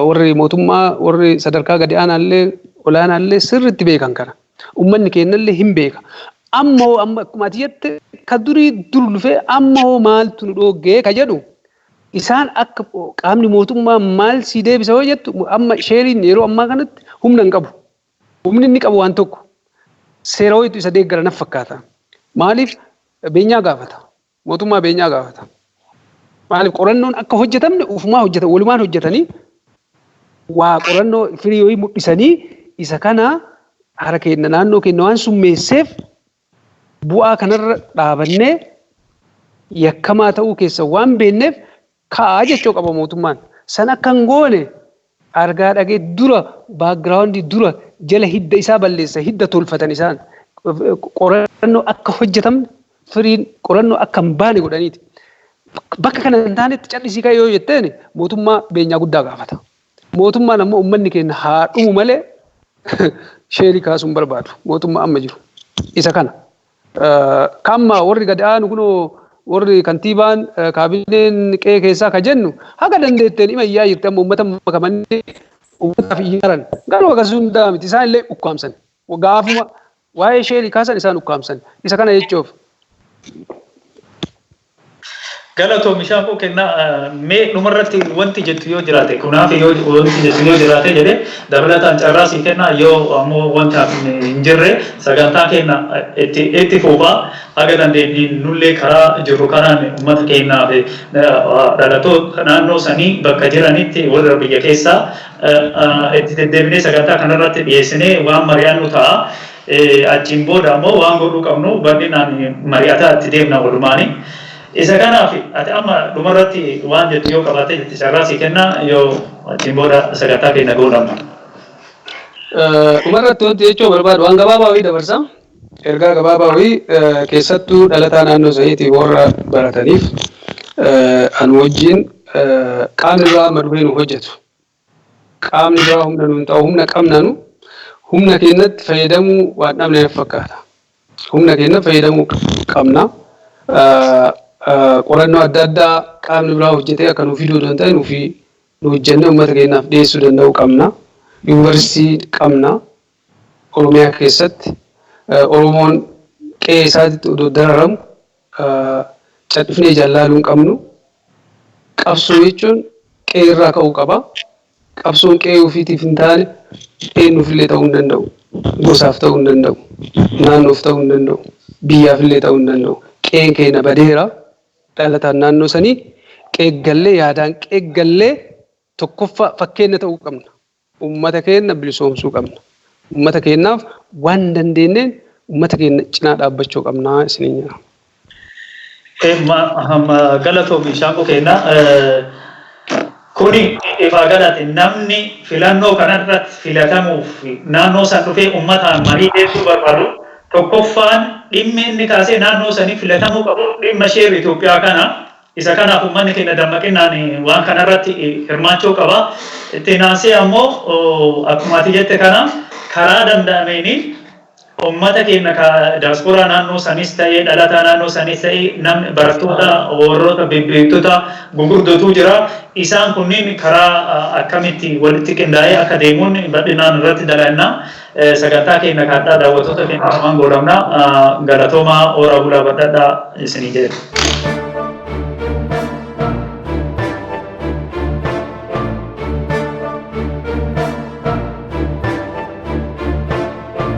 warri mootummaa, warri sadarkaa gadi aanaallee olaanaallee sirriitti beekan kana. Uummanni keenyallee hin beeka. Amma hoo, amma akkuma ati jette ka durii dur dhufee, amma hoo maaltu nu dhoggee ka jedhu, isaan akka qaamni mootummaa maal sii deebisa yoo jettu, amma Shelliin yeroo ammaa kanatti humna hin qabu. Humni inni qabu waan tokko, seera wayiitu isa deeggara naf fakkaata. Maaliif beenyaa gaafata? Mootummaa beenyaa gaafata. Maaliif qorannoon akka hojjetamne ufumaa hojjetan, walumaan hojjetanii waa qorannoo firii wayii mul'isanii, isa kana hara keenya naannoo keenya waan summeesseef bu'aa kanarra dhaabannee yakkamaa ta'uu keessa waan beekneef ka'aa jechuu qaba mootummaan. San akka hin goone argaa dhagee dura background dura jala hidda isaa balleessa, hidda tolfatan isaan. Qorannoo akka hojjetamne, firiin qorannoo akka hin baane godhaniiti. Bakka kana hin taanetti callisii ka'e yoo jetteen, mootummaa beenyaa guddaa gaafata. Mootummaan ammoo uummanni keenya haa dhumu malee Shell kaasuu hin barbaadu. Mootummaa amma jiru. Isa kana. Kamma warri gadi aanu kunoo, warri kantiibaan, kaabineen qe'ee keessaa ka jennu, haga dandeetteen ima iyyaa jirti, amma uummata makamanii uummataaf iyyaaran. Garuu akkasii hundaa miti, isaan illee ukkaamsan. Gaafuma waa'ee Shell kaasan isaan ukkaamsan. Isa kana jechuuf. Galatoo bishaan koo kennaa, mee dhumarratti wanti jettu yoo jiraate, kunaaf yoo wanti jettu yoo jiraate jedhe dabalataan carraa sii kennaa, yoo ammoo wanta hin jirre sagantaa kenna itti fufaa. Haga dandeenye nullee karaa jirru kanaan uummata keenyaa fi dhalatoota naannoo sanii bakka jiranitti, warra biyya keessaa itti deddeebinee sagantaa kanarratti dhiyeessinee waan mari'annu ta'a. Achiin booda ammoo waan godhuu qabnu bal'inaan mari'ataa itti deemna walumaanii. Isa kanaaf ati amma dhumarratti waan jettu yoo qabaatte jetti carraa sii kenna, yoo achiin booda sagantaa keenya goolabna. Dhumarratti wanti jechuu barbaadu waan gabaabaa wayii dabarsa. Ergaa gabaabaa wayii keessattuu dhalataa naannoo saniitii warra barataniif, anu wajjin qaamni biraa amma dhufee nu hojjetu. Qaamni biraa humna nuun ta'u, humna qabnanu humna keenyatti fayyadamuu waan dhabne fakkaata. Humna keenya fayyadamuu qabna. Qorannoo adda addaa qaamni biraa hojjetee akka nu fiduu danda'e nufi nu hojjennee uummata keenyaaf dhiyeessuu danda'uu qabna. Yuunivarsiitii qabna. Oromiyaa keessatti Oromoon qe'ee isaatitti odoo dararamu cadhifnee ijaan laaluu hin qabnu. Qabsoo jechuun Qe'ee irraa ka'uu qaba. Qabsoon qe'ee ofiitiif hin taane eenyuufillee ta'uu hin danda'u. Gosaaf ta'uu hin danda'u. Naannoof ta'uu hin danda'u. Biyyaafillee ta'uu hin danda'u. Qe'een keenya badeera. Dhalataan naannoo sanii qeeggallee, yaadaan qeeggallee, tokkoffaa fakkeenya ta'uu qabna. Uummata keenya bilisoomsuu qabna. Uummata keenyaaf waan dandeenyeen uummata keenya cinaa dhaabbachuu qabna isiniin jedha. Galatoomi, Shaanqoo keenya. Kuni ifaa galate, namni filannoo kanarratti filatamuuf naannoo san dhufee uummataan marii deemsuu barbaadu, tokkoffaan dhimmi inni kaasee naannoo sanii filatamuu qabu dhimma share Itoophiyaa kana. Isa kanaaf uummanni keenya dammaqinaan waan kanarratti hirmaachuu qaba. Itti aansee ammoo, akkuma ati jette kana, karaa danda'ameeni uummata keenya daasporaa naannoo sanis ta'ee, dhalataa naannoo sanis ta'ee, namni barattoota, warroota bebbeektota gurguddootu jira. Isaan kunniin karaa akkamitti walitti qindaa'ee akka deemuun bal'inaan irratti dalanna. Sagantaa keenya kaadhaa daawwattoota keenya asumaan goolabna. Galatoomaa, ooraa bulaa, badhadhaa isinii jedha.